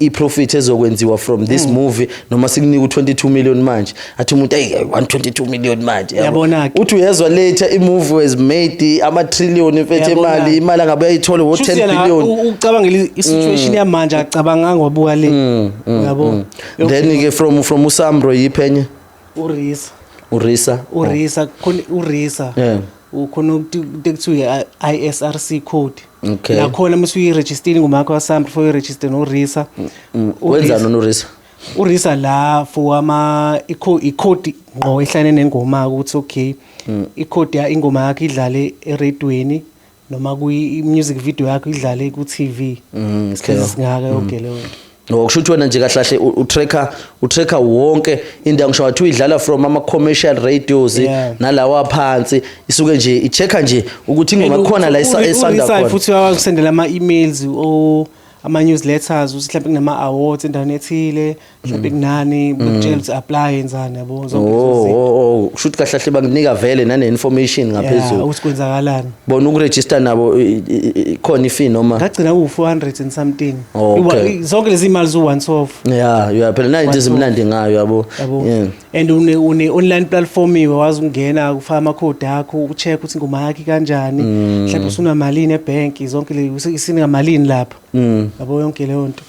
i-profit ezokwenziwa from this movie, noma sikunika u22 million manje. Athi umuntu, "Hey, I want 22 million manje," yabo. Yabona-ke. Uthi uyezwa later, i-movie was made ama trillion, mfethu, Yabona. imali angabe uyayithola wo Shuthi 10 yena billion. Ucabangela i-situation yamanje, acabanganga wabuka le, uyabo. Then ke from uSamro yiphenye? URisa. URisa. URisa khona, uRisa ukhona ukuthi kuthiwa i-ISRC code. Nakhona uma usuyirejistile ingoma yakho yaSAMRO, before uyiregister noRisa. Wenzani uRisa? URisa la for ama ikhodi ngqo ehlane nengoma, ukuthi okay, ikhodi ya ingoma yakho idlale eradweni noma kwi music video yakho idlale ku TV. Isikhathi singaka, yonke leyo nto. Ngokusho ukuthi wena nje kahle kahle utracker wonke indawo, ngisho wathi uyidlala from ama commercial radios nalawa phansi, isuke nje i-checka nje ukuthi ingoma khona la esanda URisa khona. Futhi uyakwazi ukusendela ama-emails o ama-newsletters, ukuthi mhlawumbe kunama-awards endaweni ethile, mhlawumbe kunani, bekutshela ukuthi apply, yenzani, yabo, zonke lezo zinto. Oh, kusho ukuthi kahle kahle bakunika vele nane information ngaphezulu. Ukuthi kwenzakalani. Bona ukuregister nabo khona ifee noma? Ngagcina ku-400 and something. Oh, okay. Zonke lezi imali zu-once off. Yeah, phela nayo into ezimnandi ngayo, yabo. Yabo. And une online platform iwe wazi ukungena, ufaka amakhodi akho, ucheck ukuthi ingoma yakho kanjani, mhlawumbe usunamalini ebhenki, zonke le isiningamalini lapha, yabo, yonke leyo nto.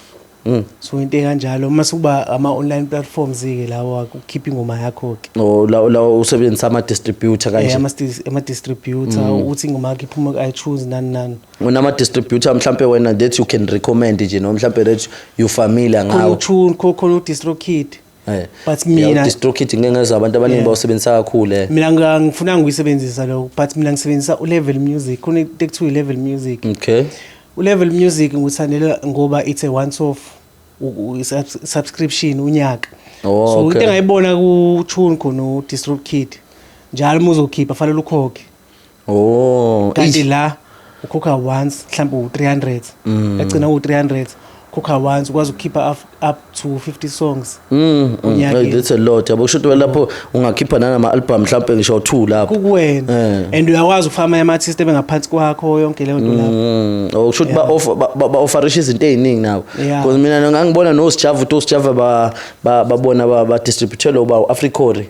So into ekanjalo, uma sekuba ama-online platforms ke lawo ukukhipha ingoma yakho ke. Oh, la usebenzisa ama distributor kanje? Ama-distributor, ukuthi ingoma yakho iphuma ku-iTunes, nani nani. Unama distributor mhlambe wena that you can recommend nje, noma mhlambe that you familiar Khona ngawo? uTune, khona uDistrokid. But mina DistroKid ngeke ngezwe abantu abaningi bawusebenzisa kakhulu. Mina ngifuna ngiyisebenzisa lokho, but mina ngisebenzisa uLevel Music. Khona into ekuthiwa i-Level Music. ULevel Music nguthandela ngoba it's a once off subscription unyaka. So into engayibona ku-Tune khona u-DistroKid, njalo uma uzokhipha fanele ukhokhe. Kanti la ukhokha once, mhlawumbe u-300, yagcina u-300, ukhokha once, ukwazi ukukhipha up to 50 songs unyakeni. Hey, that's a lot, yabo. Kusho ukuthi lapho ungakhipha nanama album mhlawumbe ngisho 2 lapho. Kukuwena. And uyakwazi ukufaka amanye ama-artist ebengaphansi kwakho, yonke leyo nto lapho. Oh, kusho ukuthi ba offerisha izinto eziningi nabo. Because mina ngangibona no Sjava, uthi Sjava babona ba distributor ba Africori.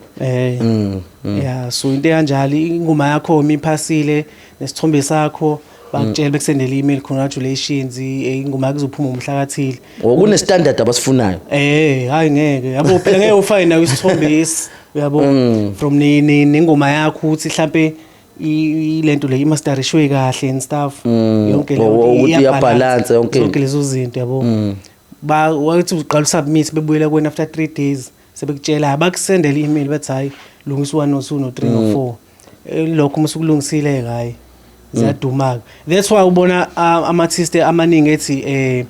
Yeah, so into kanjalo, ingoma yakho uma iphasile nesithombe sakho, bakutshela, bekusendela i-email, "Congratulations, ingoma yakho izophuma umhla kathile." Okune standard abasifunayo. Hayi ngeke, yabo, phela ngeke ufake nayo isithombe esi, uyabo, from nengoma yakho, ukuthi mhlambe lento le imasterishwe kahle and stuff, yonke leyo nto. Ukuthi iyabalance, iyabalance yonke into. Zonke lezo zinto, yabo. Ba wathi uqala usubmit, bebuyela kuwena after 3 days, sebekutshela, bakusendela i-email, bathi, "Hayi, lungisa u1 no 2 no 3 no 4." Lokho uma usukulungisile, hayi, ziyaduma ke. That's why ubona ama-artist amaningi ethi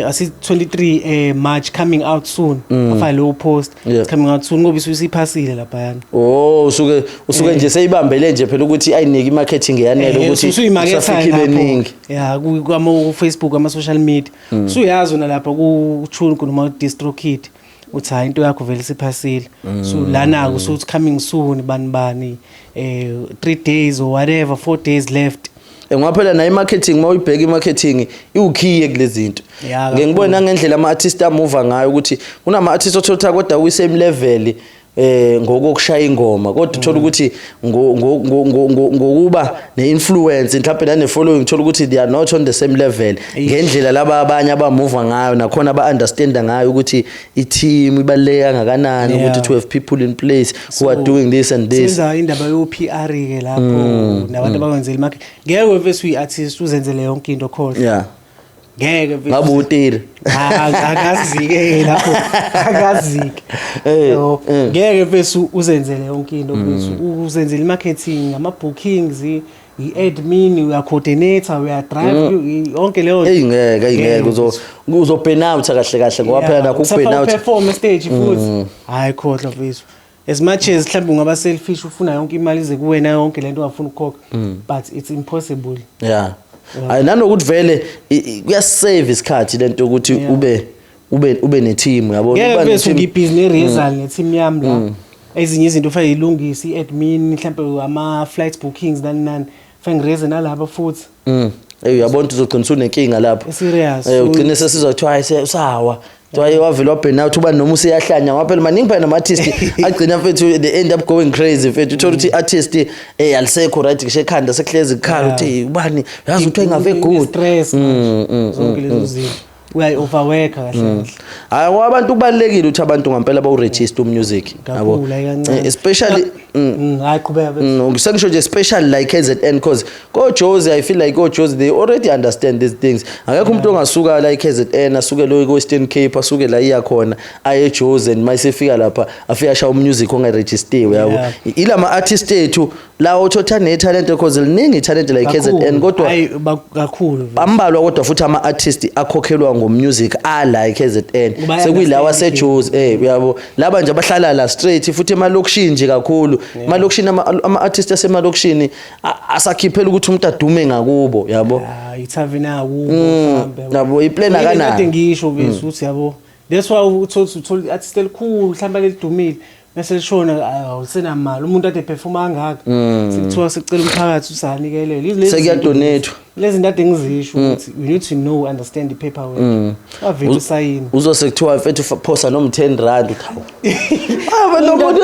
asi 23 March, coming out soon, afake lowo post, coming out soon, ngoba isuke isiphasile laphayana. Oh, usuke nje seyibambele nje phela ukuthi ayinike imarketing eyanele ukuthi usuyimaketha traffic ibe lapho. ningi. Ya, kwama Facebook, ama social media, usuyazi wena lapha ku Tune noma DistroKid uthi, hayi, into yakho vele isiphasile. So lana usuthi coming soon, bani bani, 3 days or whatever, 4 days left. Ngoba phela nayo i-marketing, uma uyibheka i-marketing iwukhiye kulezi zinto. Ya, Ngeke ngibone nangendlela ama-artist amuva ngayo ukuthi kunama-artist othola kodwa kwi-same level. Ngokushaya ingoma, kodwa uthola ukuthi ngokuba ne-influence mhlawumbe nane-following, uthola ukuthi they are not on the same level ngendlela laba abanye abamuva ngayo, nakhona aba-understanda ngayo ukuthi i-team ibaluleke kangakanani, ukuthi to have people in place who are doing this and this. Senza indaba yo-PR ke lapho nabantu abakwenzela imarket. Ngeke mfethu uyi-artist uzenzele yonke into, khohlwa. Ngeke mfethu. Ngabe utile. Ah, akazike lapho, akazike. Yabo, ngeke mfethu uzenzele yonke into mfethu, uzenzele i-marketing, ama-bookings, i-admin, uya-coordinate, uya-drive, yonke leyo. Eyi, ngeke, eyi, ngeke, uzo burn out kahle kahle, ngoba phela nakho uku-burn out. Perform stage futhi, hayi, khohlwa mfethu. As much as mhlawumbe ungaba selfish, ufuna yonke imali ize kuwena, yonke lento ungafuna ukukhokha, but it's impossible. Yeah, hayi, nanokuthi vele kuyasave isikhathi lento ukuthi ube ne-team, yabo. Ngeke Uba mfethu, ne-team. ngibhizi ne-resal ne-team yami la, ezinye izinto fanele ilungise i-admin, mhlawumbe ama-flight bookings, nani nani, fanele ngireze nalapha futhi. Ey, uyabona ukuthi uzogcina usunenkinga lapho. Serious. Ugcine sesizwa kuthiwa hayi, usawa. Kuthiwa wavele wa-burn out uba noma useyahlanya, ngoba phela maningi phela nama-artist agcina mfethu they end up going crazy mfethu. Uthola ukuthi i-artist alisekho right ngisho ekhanda, sekuhlezi kukhala ukuthi, "Hey, ubani uyazi ukuthi engave good." Stress manje, zonke lezo zinto, uyayi-overworka kahle kahle. Hayi, ngoba abantu kubalulekile ukuthi abantu ngampela bawu-register umusic, yabo. Kakhulu, hayi kancane. Especially Hayi, qhubeka mfethu. Sengisho nje especially like KZN, because ko Jozi, I feel like ko Jozi they already understand these things. Akekho umuntu ongasuka la eKZN, asuke lo Western Cape, asuke la iya khona aye eJozi, and mayisefika lapha afika ashaya umusic ongaregistiwe, yabo. Ilama artist ethu la othola ne talent, because liningi talent la eKZN, kodwa Hayi, kakhulu vele. Ambalwa kodwa futhi ama-artist akhokhelwa ngomusic ala e-KZN. Ngoba Sekuyilawa understand. seJozi, uyabo, laba nje abahlala la straight futhi emalokishini nje kakhulu, emalokishini, ama-artist asemalokishini asakhiphela ukuthi umuntu adume ngakubo, yabo. Ah, ithaveni akubo mhlambe. Yabo, iplan akanayo. Kade ngisho bese ukuthi, yabo, that's why uthola i-artist elikhulu mhlawumbe lelidumile, bese lishona, awusenamali, umuntu ade performa kangaka, sekuthiwa sicela umphakathi usanikelele. Lezi Sekuyadonethwa. Lezi zinto ade ngizisho ukuthi you need to know, understand the paperwork, wavele usayini. Uzose kuthiwa mfethu phosa noma 10 rand, uthi hawu. Ah, bantu.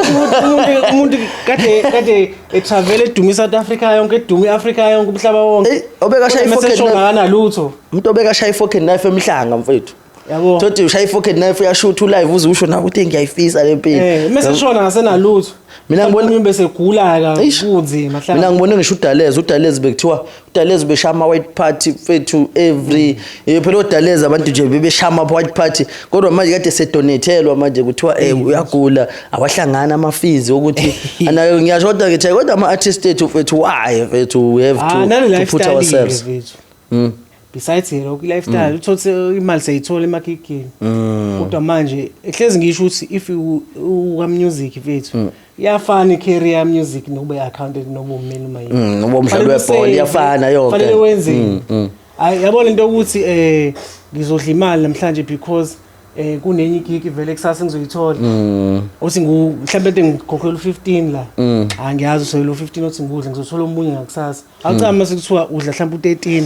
Umuntu kade etravel, eduma iSouth Africa yonke, eduma iAfrica yonke, umhlaba wonke. Eh, obekashaya Kodwa mase i-fork and eshona akanalutho. Umuntu obekashaya i-fork and knife emhlanga mfethu. Yabo. Thothi ushaya i-fork and knife, uyashutha ulive, uze usho nawe ukuthi ngiyayifisa le mpilo. Mase shona ngasenalutho. Mina Bese gula ka Eish. kunzima. Mina ngibone ngisho uDaleza, uDaleza bekuthiwa uDaleza beshaya ama white party mfethu every phela oDaleza abantu nje bebeshaya ama white party, kodwa manje kade sedonatelwa, manje kuthiwa uyagula, awahlangana ama fees ukuthi anayo. Ngiyasho kodwa ngithi kodwa ama artist ethu mfethu, why mfethu, we have Ah, to, nale to put lifestyle ourselves mfethu. Besides lokho, i-lifestyle, uthole imali seyithola emagigini. Kodwa manje ehlezi ngisho ukuthi if uka music mfethu, iyafana i-career music nokuba i-accountant nokuba ummeli noma yini. Noba umdlali Fanele webhola, usave, iyafana yonke. Fanele wenze. Hayi, yabona into ukuthi ngizodla imali namhlanje because kunenye igig vele kusasa ngizoyithola. Uthi ngu mhlawumbe ente ngikhokhela u15 la. Hayi, ngiyazi usayelo u15, othi ngudla ngizothola omunye ngakusasa. Awucama mase kuthiwa udla mhlawumbe u13.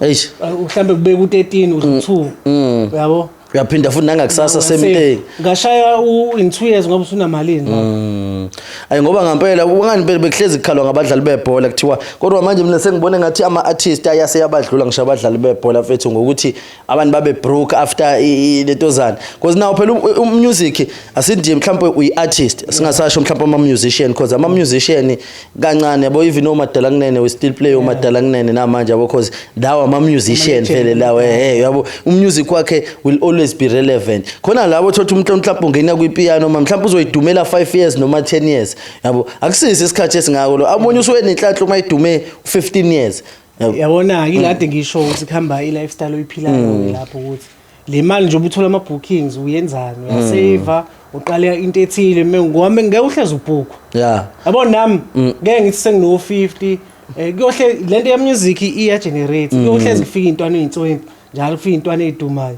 Eish. Mhlawumbe kubeka u13, udla u2. Uyabo? Uyaphinda futhi nangakusasa, same thing. Ngashaya u in 2 years ngoba usunamalini lapho. Ayi, ngoba ngampela ungani bekuhlezi kukhalwa ngabadlali bebhola kuthiwa, kodwa manje mina sengibone ngathi ama-artist ayase yabadlula ngisho abadlali bebhola mfethu, ngokuthi abantu babe broke after lentozana, because now phela umusic asithi nje mhlawumbe uyi-artist, singasasho mhlawumbe ama-musician, because ama-musician kancane, yabo, even omadala kunene, we still play omadala kunene namanje, yabo, because lawo ama-musician vele lawo, yabo, umusic wakhe will always be relevant. Khona labo thothi umuntu mhlawumbe ungena kwipiano, noma mhlawumbe uzoyidumela 5 years noma 10 years, yabo, akusisi isikhathi esingako lo. Abonye usuke nenhlanhla uma idume 15 years, yabo. Yabona ilade ngisho ukuthi kuhamba i-lifestyle oyiphilayo lapho, ukuthi le mali nje ubuthola ama-bookings uyenzani, uyasave, uqale into ethile, ngoba ngeke uhleze ubhukwa. Yabo, nami ngeke ngithi sengino-50, kuyohle lento ya-music iya-generate, kuyohlezi kufika iy'ntwana ey'nswempu njalo, kufika iy'ntwana ey'dumayo.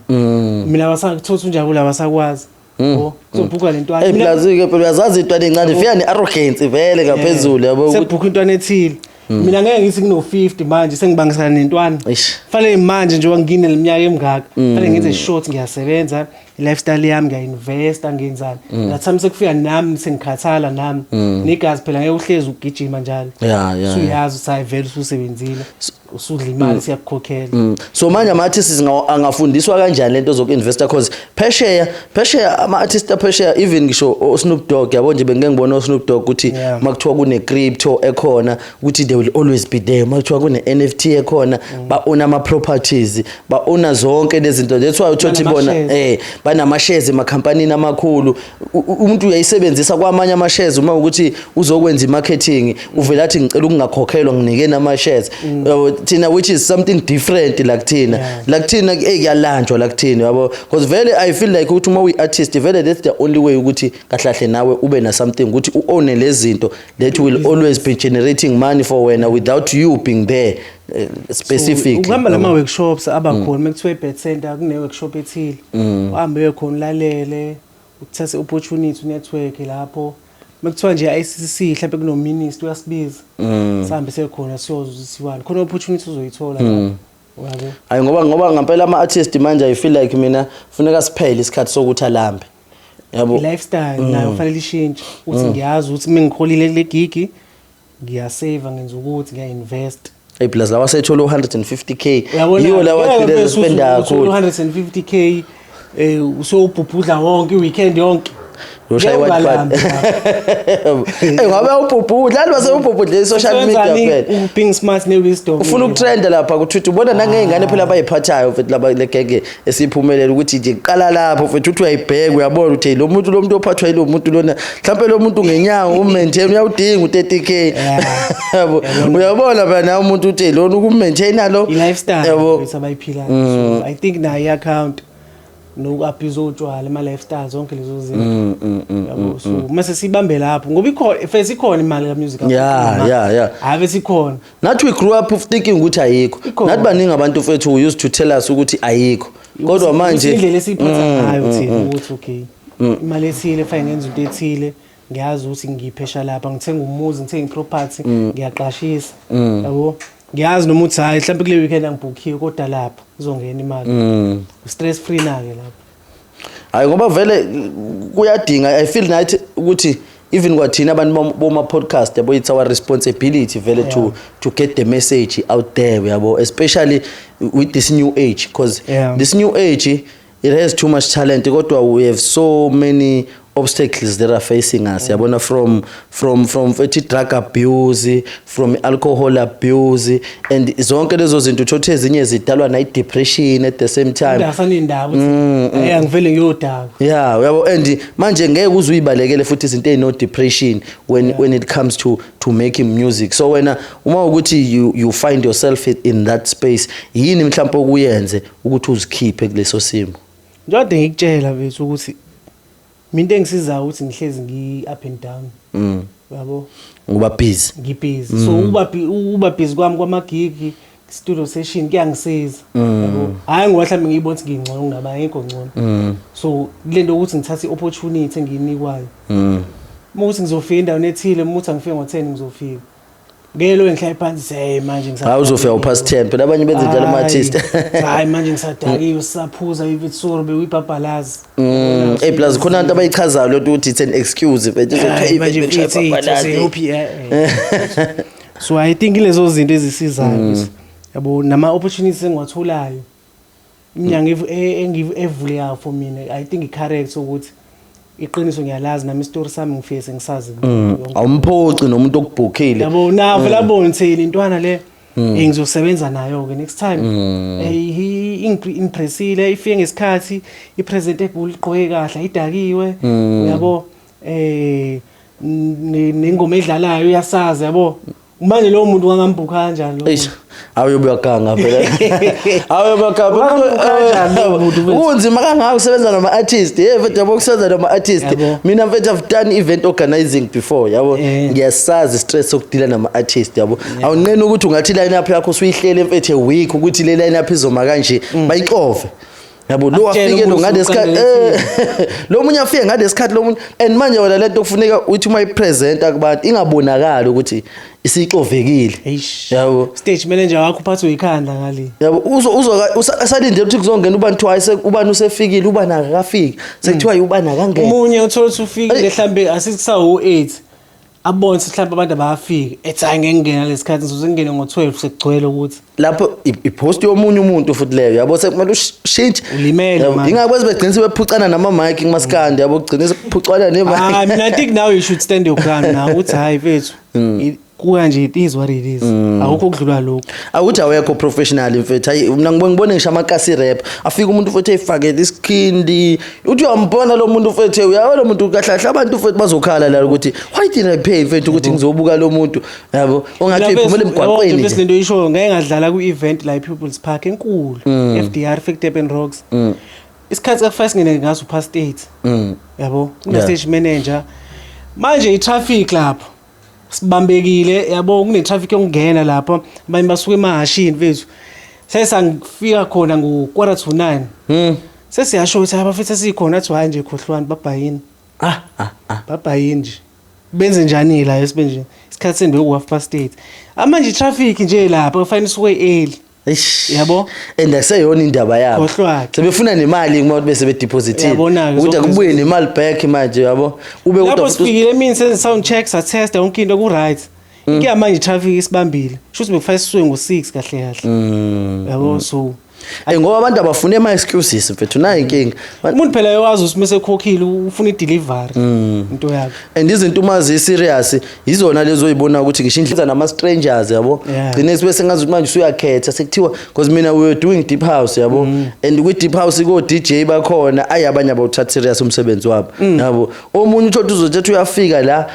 Mina basakuthothi unjabula abasakwazi. Yabo, kuzobhukwa le ntwana. Hey, plus ke phela uyazazi intwana encane ifika ne-arrogance vele ngaphezulu, yabo, ukuthi Sekubhukwa intwana ethile. Mina ngeke ngithi kuno 50 manje sengibangisana nentwana. Eish. Fanele manje njengoba ngine leminyaka emingaka, fanele ngenze short, ngiyasebenza, i-lifestyle yami ngiya-investa, ngenzani. That time sekufika nami sengikhathala nami, negazi phela ngeke uhlezi ugijima njalo. Usuyazi ukuthi hayi, vele ususebenzile, usudla imali, siyakukhokhela. So manje ama-artists angafundiswa kanjani lento zoku-investa? Cause phesheya ama-artist aphesheya, even ngisho o-Snoop Dogg, yabo nje, bengike ngibona o-Snoop Dogg ukuthi makuthiwa kune-crypto ekhona, ukuthi they will always be there. Makuthiwa kune-NFT ekhona, ba-own ama-properties, ba-owna zonke lezi zinto. That's why uthothi bona Banama-shares. Banama-shares emakhampanini amakhulu. Umuntu uyayisebenzisa kwamanye ama-shares uma ukuthi uzokwenza i-marketing, uvela athi, "Ngicela ukungakhokhelwa, nginike nama-shares." Yabo, thina, which is something different la kuthina. La kuthina, kuyalanjwa la kuthina, yabo, because vele I feel like ukuthi uma uyi-artist vele, that's the only way ukuthi kahle kahle nawe ube na something, ukuthi u-own lezi zinto that will always be generating money for wena without you being there, specifically. Ukuhamba lama workshops abakhona, mekuthiwa eBet Center kune workshop ethile, uhambe uye khona, ulalele, uthathe opportunity, network lapho. Mekuthiwa nje ICC mhlawumbe kuno minister uyasibiza, sihambe sekhona siyozwa ukuthi khona opportunity uzoyithola lapho, uyabo. Hayi, ngoba ngempela ama-artist manje, I feel like mina funeka siphele isikhathi sokuthi alambe, yabo. I-lifestyle nayo kufanele ishintshe, uthi ngiyazi ukuthi uma ngikholile kule gig, ngiyasave, ngenza ukuthi ngiya-invest. Hey, plus lawa sethola u-150K. Uyabona. Yiwo lawa Ngeke agcine bese spenda uthole kakhulu. 150K, usowubhubhudla wonke i-weekend yonke. Uyoshaya Ngeke i-white ungalambi. Hey, ngabe awubhubhudla lani base ubhubhudle i-social media Wenzani? phela. Being smart ne-wisdom. Ufuna ukutrenda lapha ku-Twitter, ubona nangey'ngane phela abayiphathayo futhi laba le genge esiyiphumelela, ukuthi nje qala lapho futhi uthi uyayibheka, uyabona ukuthi hey, lo muntu ophathwa yilo muntu lona, mhlawumpe lo muntu ngenyanga umaintain uyawudinga u-30K, yabo. Uyabona phela nawe umuntu uthi hey, lona uku-maintaina lo I-lifestyle yabo bethu abayiphilayo. So I think nayo i-account noku-abuse utshwala, ama-lifestyle, zonke lezo zinto, yabo. So mase siyibambe lapho ngoba ikhona first, ikhona imali ka-music. Ave sikhona. Nathi we grew up thinking ukuthi ayikho. Ikhona. Nathi baningi abantu fethu who used to tell us ukuthi ayikho, kodwa manje indlela esiyiphatha ngayo thina ukuthi okay, imali ethile fanele ngenza into ethile, ngiyazi ukuthi ngiyiphesha lapha, ngithenga umuzi, ngithenga i-property, ngiyaqashisa, yabo. Ngiyazi noma uthi hayi, mhlawumbe kule weekend angibhukhiwe, kodwa lapha kuzongena imali, stress free na-ke lapho. Hayi, ngoba vele kuyadinga. I feel nathi ukuthi even kwathina abantu boma podcast, yabo, it's our responsibility vele to get the message out there, yabo, especially with this new age, because this new age, it has too much talent, kodwa we have so many obstacles that are facing us, yabona, from futhi drug abuse, from alcohol abuse, and zonke lezo zinto uthothi ezinye zidalwa na depression at the same time. Asanendaba ukuthi angivele ngiyodakwa. Yeah, uyabo, and manje ngeke uze uyibalekele futhi izinto ezino depression when it comes to making music. So wena uma ukuthi you find yourself in that space, yini mhlawumbe okuyenze ukuthi uzikhiphe kuleso simo? Njengoba ngikutshela bethu ukuthi mina into engisizayo ukuthi ngihlezi ngi up and down, yabo. Ngoba busy. Ngibhizi, so ukuba busy kwami kwamagigi, studio session, kuyangisiza, yabo. Hhayi ngoba mhlawumbe ngiyibona ukuthi ngingcono kunabanye, ngikho ngcono. So kule nto ukuthi ngithathe i-opportunity engiyinikwayo, uma ukuthi ngizofika endaweni ethile, uma ukuthi angifike ngo-10, ngizofika. Ngeke lo ngihlale phansi, hey, manje Hayi, uzofika u-past 10 phela, abanye benze njalo ama-artist. Hayi, manje ngisadakiwe, sisaphuza ivitsuro, bewuyibhabhalazi. Hey, plus khona abantu abayichazayo lento ukuthi it's an excuse mfethu. Hayi, manje mfethu, uphi So I think lezo zinto ezisizayo ukuthi, yabo, nama opportunities engiwatholayo, iminyango evulekayo for mina, I think i-character ukuthi iqiniso ngiyalazi nami, isitori sami ngifike sengisazi yonke. Awumphoci nomuntu okubhukhile. Yabo, na vele abone ukuthi intwana le, ngizosebenza nayo ke next time. Ingipressile, ifike ngesikhathi, i-presentable, igqoke kahle, ayidakiwe, uyabo, nengoma edlalayo uyasazi, yabo. Manje lowo muntu wangambhukha kanjani lo? Eish, awuyobe uyaganga phela, awuyobe uyaganga. Wangambhukha kanjani lowo muntu, mfethu? Kunzima kangaka ukusebenza nama-artist, hey mfethu, yabo, ukusebenza nama-artist. Mina mfethu, I've done event organizing before, yabo. Ngiyasazi stress sokudila nama-artist, yabo. Awunqeni ukuthi ungathi line up yakho usuyihlele mfethu a week, ukuthi le line up izoma kanje, bayixove. Yabo, lo Akutshele afike lo ukuthi ngalesikhathi, uqale lo munye afike ngalesikhathi, lo munye. And manje wena lento kufuneka uthi uma ipresenta kubantu ingabonakali ukuthi isixovekile. Eish. Yabo. Stage manager wakho uphathwe ikhanda ngale. Yabo, uzo asalindele ukuthi kuzongena ubani, kuthiwa hayi, ubani usefikile, ubani akakafiki, sekuthiwa ubani akangena. Omunye uthola ukuthi ufikile, Ayi. mhlambe asithi kusawu-8, abone ukuthi mhlawumbe abantu abafiki, ethi hayi, ngeke ngingena lesikhathi, ngizoze ngingene ngo-12 sekugcwele ukuthi Lapho ipost yomunye umuntu futhi leyo, yabo, sekumele ushintshe. Ulimele, Yabo, man. ingakho begcina sebephucana nama-mic kumaskandi, yabo, kugcine sekuphucwana Ah, ne-mic. mina I think now you should stand your ground now, uthi hayi mfethu, kuka nje, it is what it is, akukho okudlula lokhu. Akuthi awekho professional, mfethu. Hayi, mina ngibone ngisho amakasi rap, afika umuntu futhi eyifakele isikhindi, uthi uyambona lo muntu mfethu, uyabo, lo muntu kahle kahle, abantu futhi bazokhala la ukuthi why did I pay, mfethu, ukuthi ngizobuka lo muntu, yabo, ongathi uyiphumela emgwaqweni nje nje. Lento isho ngeke ngadlala ku-event la i-People's Park enkulu, FDR, Fake Durban Rocks. Isikhathi kakufaka singene ngaso past 8, yabo, kuna stage manager manje, i-traffic lapho sibambekile, yabo, kune-traffic yokungena lapho, abanye basuka emahashini mfethu. Sesangifika khona ngo-8:45. Sesiyasho ukuthi abafethu sesikhona, athi hayi nje, khohlwani, babhayini. Ah ah ah. Babhayini nje, benze njani la esibe nje isikhathi sendiwe ku-8:30, amanje i-traffic nje lapha kufanele isuke early. Eish. Yabo? And aseyona indaba yabo. Khohlwa-ke. Sebefuna nemali uma bese bedepositile. Uyabona-ke, ukuthi zonke akubuye nemali back manje, yabo. Ube kodwa Lapho futhi sifikile emini, senze sound check, satesta yonke into ku-right. Inkinga manje i-traffic isibambile, sho ukuthi bekufanele sisuke ngo-6 kahle kahle, yabo, so Ngoba abantu abafune ama excuses, mfethu, nayi inkinga. Umuntu phela uyawazi ukuthi mase ekhokhile ufuna i-delivery into yakhe. And izinto uma zi-serious yizona lezo oyibona ukuthi ngisho indlela nama-strangers, yabo. Gcine sibe sengazi ukuthi manje usuyakhetha, sekuthiwa because mina we were doing deep house, yabo, and kwi-deep house ko-DJ bakhona ayi abanye abawuthatha serious umsebenzi wabo, yabo. Omunye uthole uzothi uyafika la,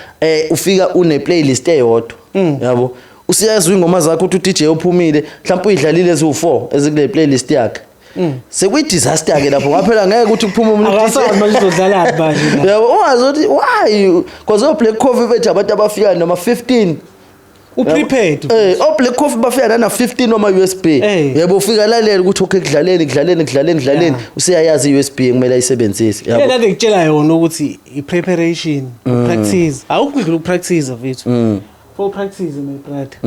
ufika une-playlist eyodwa, yabo, usiyazi ingoma zakho ukuthi u-DJ uphumile, mhlawumbe uyidlalile eziwu-4 ezikule playlist yakhe. Sekuyi-disaster ke lapho, ngoba phela ngeke ukuthi kuphume umuntu Akasazi manje uzodlalaphi manje la. Yabo, ungazi ukuthi why, because o Black Coffee bethu abantu abafika noma 15. U-prepared. O Black Coffee bafika nana 15 noma USB. Yabo, ufika lalela ukuthi okay, kudlaleni, kudlaleni, kudlaleni, kudlaleni. Usiyayazi i-USB kumele ayisebenzise, yabo, yabo. Kade ngitshela yona ukuthi i-preparation, practice, awukho ukudlula upractice mfethu, for practice, my brother.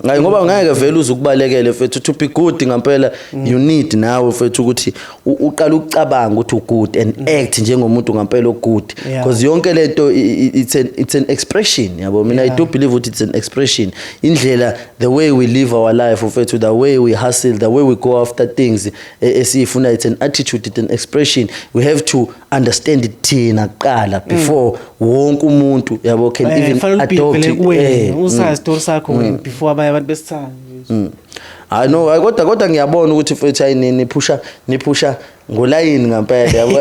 Hayi, ngoba ngeke vele uze ukubalekele, mfethu, to be good ngempela you need nawe, mfethu, ukuthi uqale ukucabanga ukuthi u-good and act njengomuntu ngempela o-good, because yonke lento it's an expression, yabo. Mina I do believe ukuthi it's an expression, indlela, the way we live our life, mfethu, the way we hustle, the way we go after things esiyifuna, it's an attitude, it's an expression. We have to understand it thina kuqala before wonke umuntu, yabo, can even Fanele adopt ubhibhele it. kuwena, usazi story sakho wena before abanye abantu besithanda. Hayi no, hayi, kodwa ngiyabona ukuthi mfethu hayi niphusha ngolayini ngempela, yabo.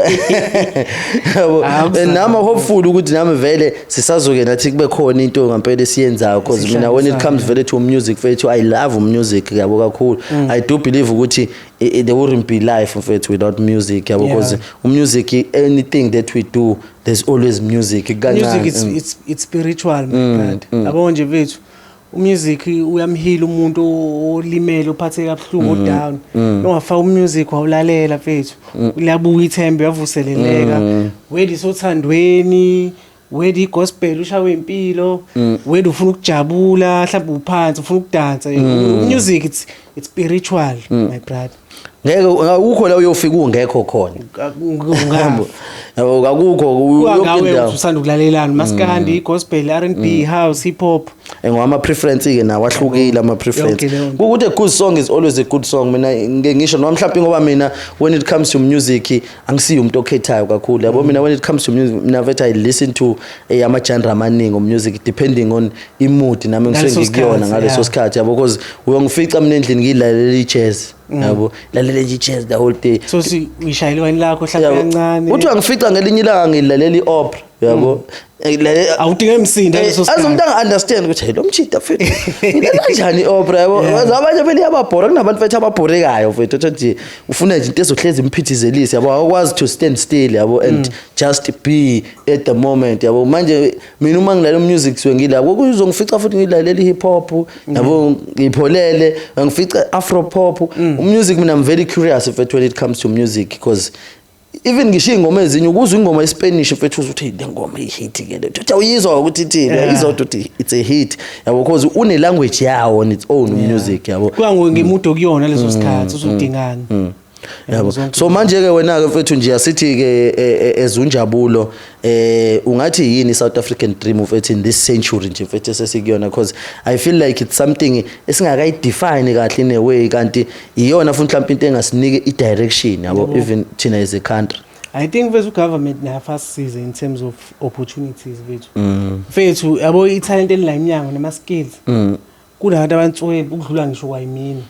Ah, And nami hopeful ukuthi nami vele sisazoke nathi kube khona into ngempela esiyenzayo, because mina when it comes vele to music, mfethu, I love music, yabo, kakhulu. I do believe ukuthi there wouldn't be life, mfethu, without music, yabo, because music, anything that we do, there's always music kancane. Music it's spiritual, my brother. Yabo nje mfethu, umusic uyamheal umuntu olimele, uphatheke kabuhlungu, odown. Ungafaka umusic wawulalela, mfethu, uyabuka ithemba, uyavuseleleka. Whether isothandweni, whether igospel, ushawe impilo, whether ufuna ukujabula, mhlawumbe uphansi ufuna ukudansa, music it's spiritual, my brother. Ngeke, akukho la uyofika ungekho khona. Ungafa. Yabo, akukho yonke Ngawe indawo. uthanda ukulalelana, maskandi, gospel, R&B, house, hip hop? Ngoba ama-preference ke nawo ahlukile, ama-preference. Yonke leyo nto. Ukuthi a good song is always a good song. Mina ngike ngisho noma mhlawumbe ngoba mina when it comes to music angisiyo umuntu okhethayo kakhulu, yabo. Mina when it comes to music, mina mfethu, I listen to ama-genre amaningi music depending on i-mood nami ngisuke Ngaleso ngikuyona sikhathi, ngaleso sikhathi, yabo, because uyongifica mina endlini ngiyilalela i-jazz, yabo, lalela nje i-jazz the whole day. So si uyishayela iwayini lakho, mhlawumbe Yabo. kancane. Uthi uyangifica ngelinye ilanga ngilalela i-opera. Yabo. Awudinge imsindo Eh, ngaleso aze sikhathi. umuntu anga-understand ukuthi hey, lo mchita mfethu ile kanjani i-opera, yabo. Abanye vele iyababhora, kunabantu mfethu ababhorekayo mfethu, uthi nje ufuna nje into ezohlezi imphithizelise, yabo, awukwazi to stand still, yabo, and just be at the moment, yabo. Manje mina uma ngilalela music suke ngilapho kuzongifica futhi ngilalela i-hip hop, yabo, ngipholele, ngifica afro pop music. Mina I'm very curious mfethu when it comes to music, because even ngisho iy'ngoma ezinye, ukuzwa ingoma yeSpanish mfethu, uze uthi le ngoma iyi-hit ke le, uthi awuyizwa ukuthi ithini. Uyayizwa ukuthi it's a hit, yabo, because une-language yawo on its own music, yabo. Kuya ngemudo kuyona leso sikhathi usudingani. Yabo. Zonke. So manje-ke wena-ke mfethu nje asithi-ke ezunjabulo, ungathi yini i-South African dream mfethu in this century nje mfethu esesikuyona? Because I feel like it's something esingakayidefine kahle in a way, kanti iyona futhi mhlawumbe into engasinike i-direction, yabo, even thina as a country. I think mfethu government nayo asisize in terms of opportunities mfethu. Mfethu, yabo, i-talent elila iminyango nama skills. Kunabantu abantswempu ukudlula ngisho kwayimina.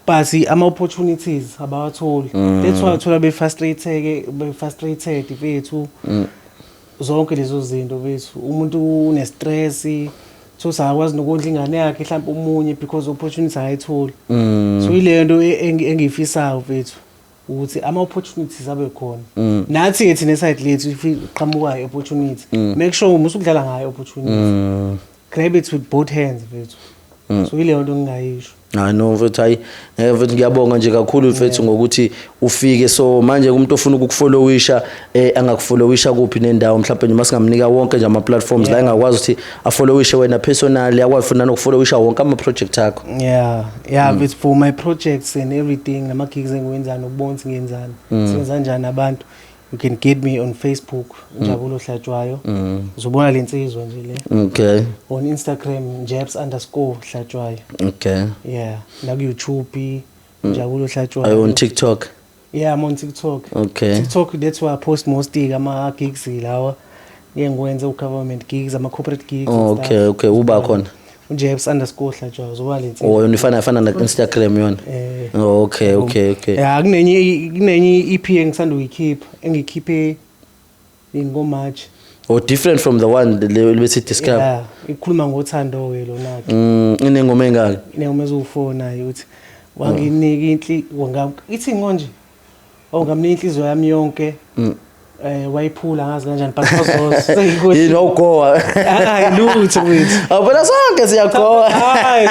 But ama opportunities abawatholi. That's why uthola be frustrated, be frustrated mfethu. Zonke lezo zinto mfethu. Umuntu une stress, so sakwazi nokondla ingane yakhe mhlawumbe omunye because opportunity akayitholi. So ile nto engiyifisayo mfethu ukuthi ama opportunities abe khona. Nathi ke thina side lethu, if iqhamuka i-opportunity, make sure uma usukudlala ngayo opportunity, grab it with both hands mfethu. So ile nto engingayisho. Hayi no mfethu, hayi ngeke mfethu, ngiyabonga nje kakhulu mfethu ngokuthi ufike. So manje umuntu ofuna ukukufollowisha angakufollowisha kuphi nendawo? Mhlawumbe nje masingamnika wonke nje ama platforms la engakwazi ukuthi afollowishe wena personally, akwazi futhi nanokufollowisha wonke ama project akho. Yeah, it's for my projects and everything, nama gigs engiwenzayo, nokubona ukuthi ngiyenzani, senza kanjani abantu. You can get me on Facebook, Njabulo Hlatshwayo, uzobona le nsizwa nje le. On Instagram, Njabs_Hlatshwayo. Yeah, na ku YouTube, Njabulo Hlatshwayo. Are you on TikTok? Yeah, I'm on TikTok. TikTok, that's where I post most ama gigs lawa ngeke ngiwenze, u-government gigs, ama corporate gigs and stuff. Okay, uba khona. uNjabs_Hlatshwayo, uzobona le nsizwa. Oh, yona ifana na Instagram yona. Eh. Oh, okay. Yeah, kunenye EP engisanda ukuyikhipha, engikhiphe ngo March. Or different from the one le besi describe? Yeah, ikhuluma ngothando ke lona ke. Inengoma engaki? Inengoma eziwu4 nayo, ukuthi wanginika inhli wanga ithi ngonje. Oh, ngamnika inhliziyo yami yonke. Wayiphula ngazi kanjani, but wazozo. Yini, wawugowa? Hayi lutho mfethu. Awubona, sonke siyagowa. Hayi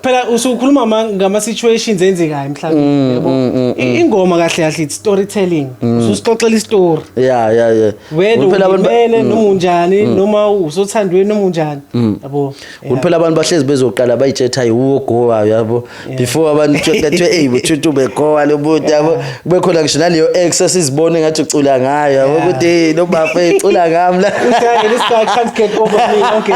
phela usukhuluma ngama situations enzekayo emhlabeni, yabo. Ingoma kahle kahle it's storytelling, ususixoxela istory. Yeah. Wena Phela abantu ulimele noma unjani, noma usothandweni noma unjani, yabo. Ukuthi phela abantu bahlezi bezoqala bayitshetha hayi ugowa, yabo, before abantu kuthiwe hey, uthuthu begowa lo muntu, yabo, kube khona ngisho naleyo ex esizibone ngathi ucula ngayo, yabo, ukuthi hey, lo bafo ecula ngami la. Uthi hayi, this guy can't get over me, okay.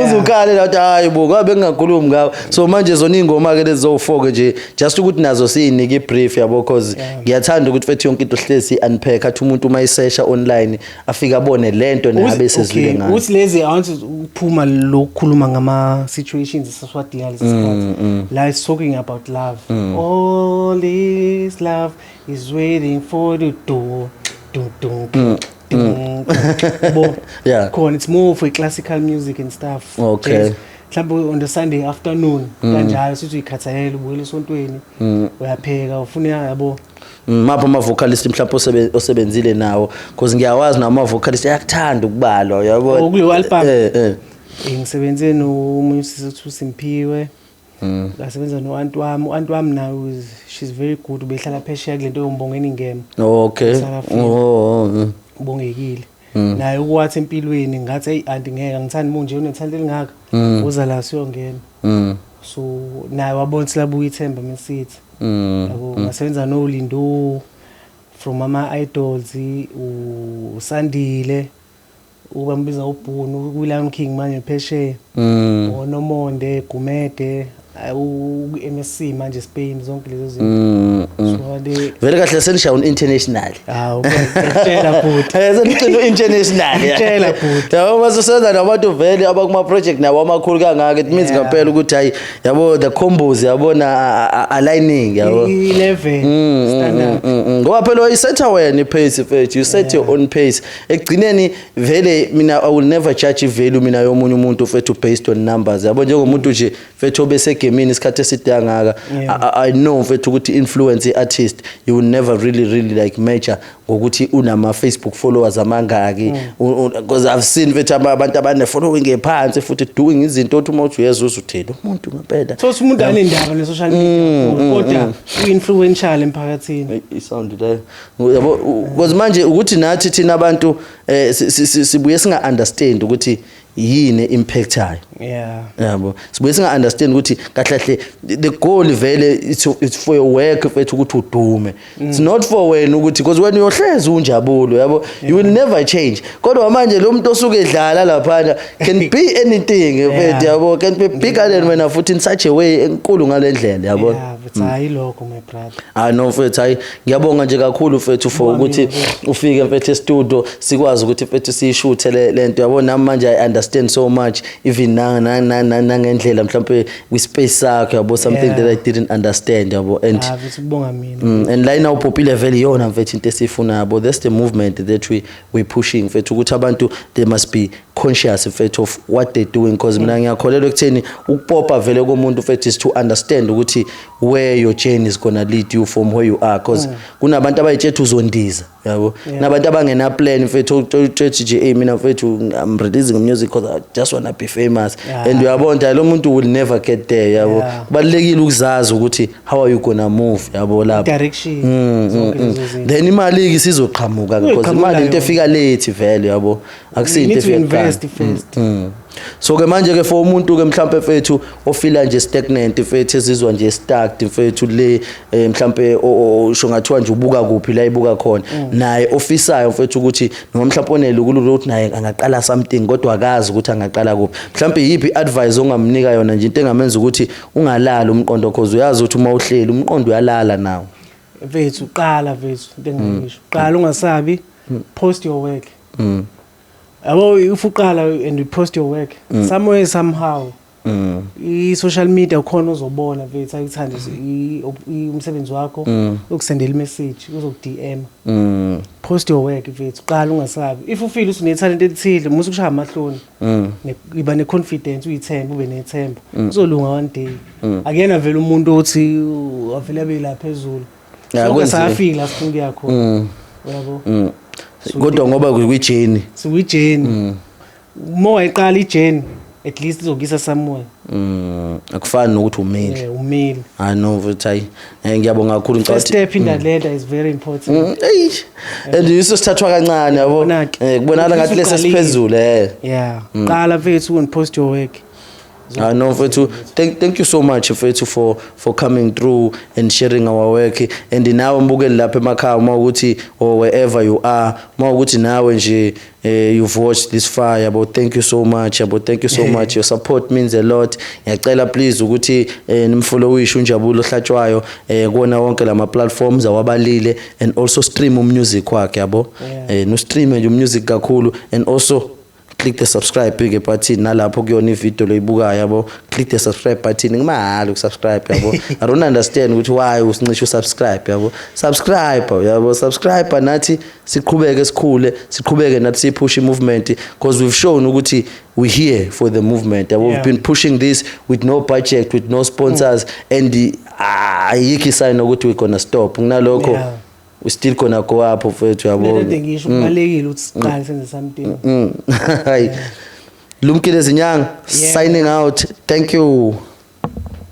Uzukale la uthi hayi bo, ngabe ngingakhulumi ngawo. So manje zona iy'ngoma ke lezi zowu-4 ke nje, just ukuthi nazo siyinike i-brief, yabo, cause ngiyathanda ukuthi fethu yonke into hlezi si-unpack, athi umuntu uma isesha online afike abone lento nabe sezwile ngayo. Uthi lezi, I want ukuphuma lokukhuluma ngama situations esasiwadinga lesi sikhathi la is talking about love. All this love is waiting for the door, dun dun dun dun. Khona it's more for classical music and stuff. Jazz. Mhlawumbe on the Sunday afternoon kanjalo, sithi uyikhathalela, ubuyela esontweni, uyapheka, ufuna, yabo. Mapha ama-vocalist mhlawumbe osebenzile nawo, because ngiyawazi nawo ama-vocalist ayakuthanda ukubalwa, yabo. Oh, kuleyo album? Eh. Ngisebenze nomunye usisi othi uSimphiwe. Ngasebenza no-anti wami, u-anti wami naye she's very good, ubehlala phesheya kule nto yombongeni ingema. South Africa. Oh. Ubongekile naye ukwathi empilweni, ngathi hey anti, ngeke angithandi munje unethanda elingaka, uza la siyongena. So naye wabona ukuthi labuya ithemba mesithi, yabo. Ngasebenza noLindo from ama idols, uSandile, ubambiza uBhunu kwi-Lion King manje phesheya, oNomonde Gumede. U-MSC manje, Spain, zonke lezo zinto. So le Vele kahle senishaya un-international. Hawu, ngiyakutshela, bhuti. Senicina u-international. Ngiyakutshela, bhuti. Yabo, mase nabantu vele abakuma-project nabo amakhulu kangaka, it means ngempela ukuthi hayi, yabo, the combos, yabona, aligning, yabo. I-level standard. Ngoba phela uyisetha wena i-pace, mfethu, you set your own pace ekugcineni. Vele mina I will never judge i-value mina yomunye umuntu, mfethu, based on numbers, yabo. Njengomuntu nje, mfethu, obesegemini isikhathi eside kangaka, I know, mfethu, ukuthi influence i-artist you will never really really like measure ngokuthi unama Facebook followers amangaki, because I've seen, mfethu, abantu abane following ephansi futhi doing izinto othi uma uthi uyezwa uthini umuntu ngempela. So umuntu anendaba ne-social media kodwa u-influential emphakathini. I-sound leyo, yabo, because manje ukuthi nathi thina abantu sibuye singa understand ukuthi yini impactayo. Yabo, sibuye singa understand ukuthi kahle kahle the goal vele it's for your work, mfethu, ukuthi udume. It's not for wena ukuthi, because wena uyohleza unjabulo, yabo, you will never change. Kodwa manje lo muntu osuke edlala laphana can be anything, mfethu, yabo, can be bigger than wena futhi in such a way enkulu ngalendlela, yabo. Yeah, but hayi lokho, my brother. Ah no, mfethu, hayi, ngiyabonga nje kakhulu, mfethu, for ukuthi ufike, mfethu, e-studio, sikwazi ukuthi, mfethu, siyishuthe le lento, yabo. Nami manje I understand so much, even na nangendlela mhlawumbe kwi-space sakho, yabo, something that I didn't understand, yabo, and Ah, mfethu, kubonga mina. And la inawupopile vele iyona, mfethu, into esiyifuna, yabo. That's the movement that we pushing, mfethu, ukuthi abantu they must be conscious, mfethu, of what they're doing, because mina ngiyakholelwa ekutheni ukupopa vele komuntu, mfethu, is to understand ukuthi where your journey is gonna lead you from where you are, because kunabantu abayitshetha uzondiza, yabo, kunabantu abangena plan, mfethu, utshethi nje, "Hey, mina, mfethu, I'm releasing music because I just wanna be famous," and uyabona lo muntu will never get there, yabo. Kubalulekile ukuzazi ukuthi how are you gonna move, yabo, lapho. Direction, zonke lezo zinto. Then imali ke isizoqhamuka, because Izoqhamuka imali into yona. efika late vele, yabo, akusinto You need to efika kuqala. invest first. So ke manje ke for umuntu ke mhlambe, mfethu, ofila nje stagnant, mfethu, ezizwa nje stuck, mfethu, le mhlambe usho ngathiwa nje ubuka kuphi la ibuka khona, naye ofisayo, mfethu, ukuthi noma mhlambe onelukululo ukuthi naye angaqala something kodwa akazi ukuthi angaqala kuphi, mhlambe yiphi advice ongamnika yona nje, into engamenza ukuthi ungalali umqondo, cause uyazi ukuthi uma uhleli umqondo uyalala nawo? Mfethu, qala, mfethu, into engayisho, qala, ungasabi, post your work, yabo. If uqala and you post your work somewhere, somehow, i-social media ukhona uzobona, mfethu, ayikuthande umsebenzi wakho, ukusendela i-message, uzoku-DM. Post your work, mfethu, qala, ungasabi. If ufeel ukuthi une-talent elithile, musu kushaya amahloni. Iba ne-confidence, uyithembe, ube nethemba, uzolunga one day. Akuyena vele umuntu othi avele abe la phezulu. Ya, Sonke kwenzile. safika la sifuna ukuya khona, uyabo. Kodwa ngoba kwi-journey. Sikwi-journey. Uma wayiqala i-journey, at least izokuyisa somewhere. Akufani nokuthi umile. Yeah, umile. Hayi no, mfethu, hayi. Ngiyabonga kakhulu, ngicabanga First step in the ladder is very important. Eyi. And yiso sithathwa kancane, yabo. Yabona-ke. Kubonakala ngathi lesi Usuqalile. siphezulu. Yeah, qala, mfethu, and post your work. Ah no, mfethu, thank you so much, mfethu, for coming through and sharing our work. And nawe mbukeli lapha emakhaya, uma ukuthi or wherever you are, uma ukuthi nawe nje you've watched this far, yabo, thank you so much, yabo, thank you so much. Your support means a lot. Ngiyacela please ukuthi nimfollowishe uNjabulo Hlatshwayo kuwona wonke lama platforms awabalile and also stream umusic wakhe, yabo. No stream nje umusic kakhulu and also click the subscribe ke button nalapho kuyona ivideo loyibukayo, yabo. Click the subscribe button, kumahhala ukusubscribe, yabo. I don't understand ukuthi why usincisha usubscribe, yabo. Subscribe, yabo, subscribe, nathi siqhubeke sikhule, siqhubeke nathi sipush movement, because we've shown ukuthi we here for the movement, yabo. We've been pushing this with no budget, with no sponsors, and ayikho isign ukuthi we're gonna stop. Kunalokho we still gonna go up, mfethu, yabo. Lento ngisho, kubalekile ukuthi siqale senze something. Hayi. Lumkile Zinyanga signing out. Thank you.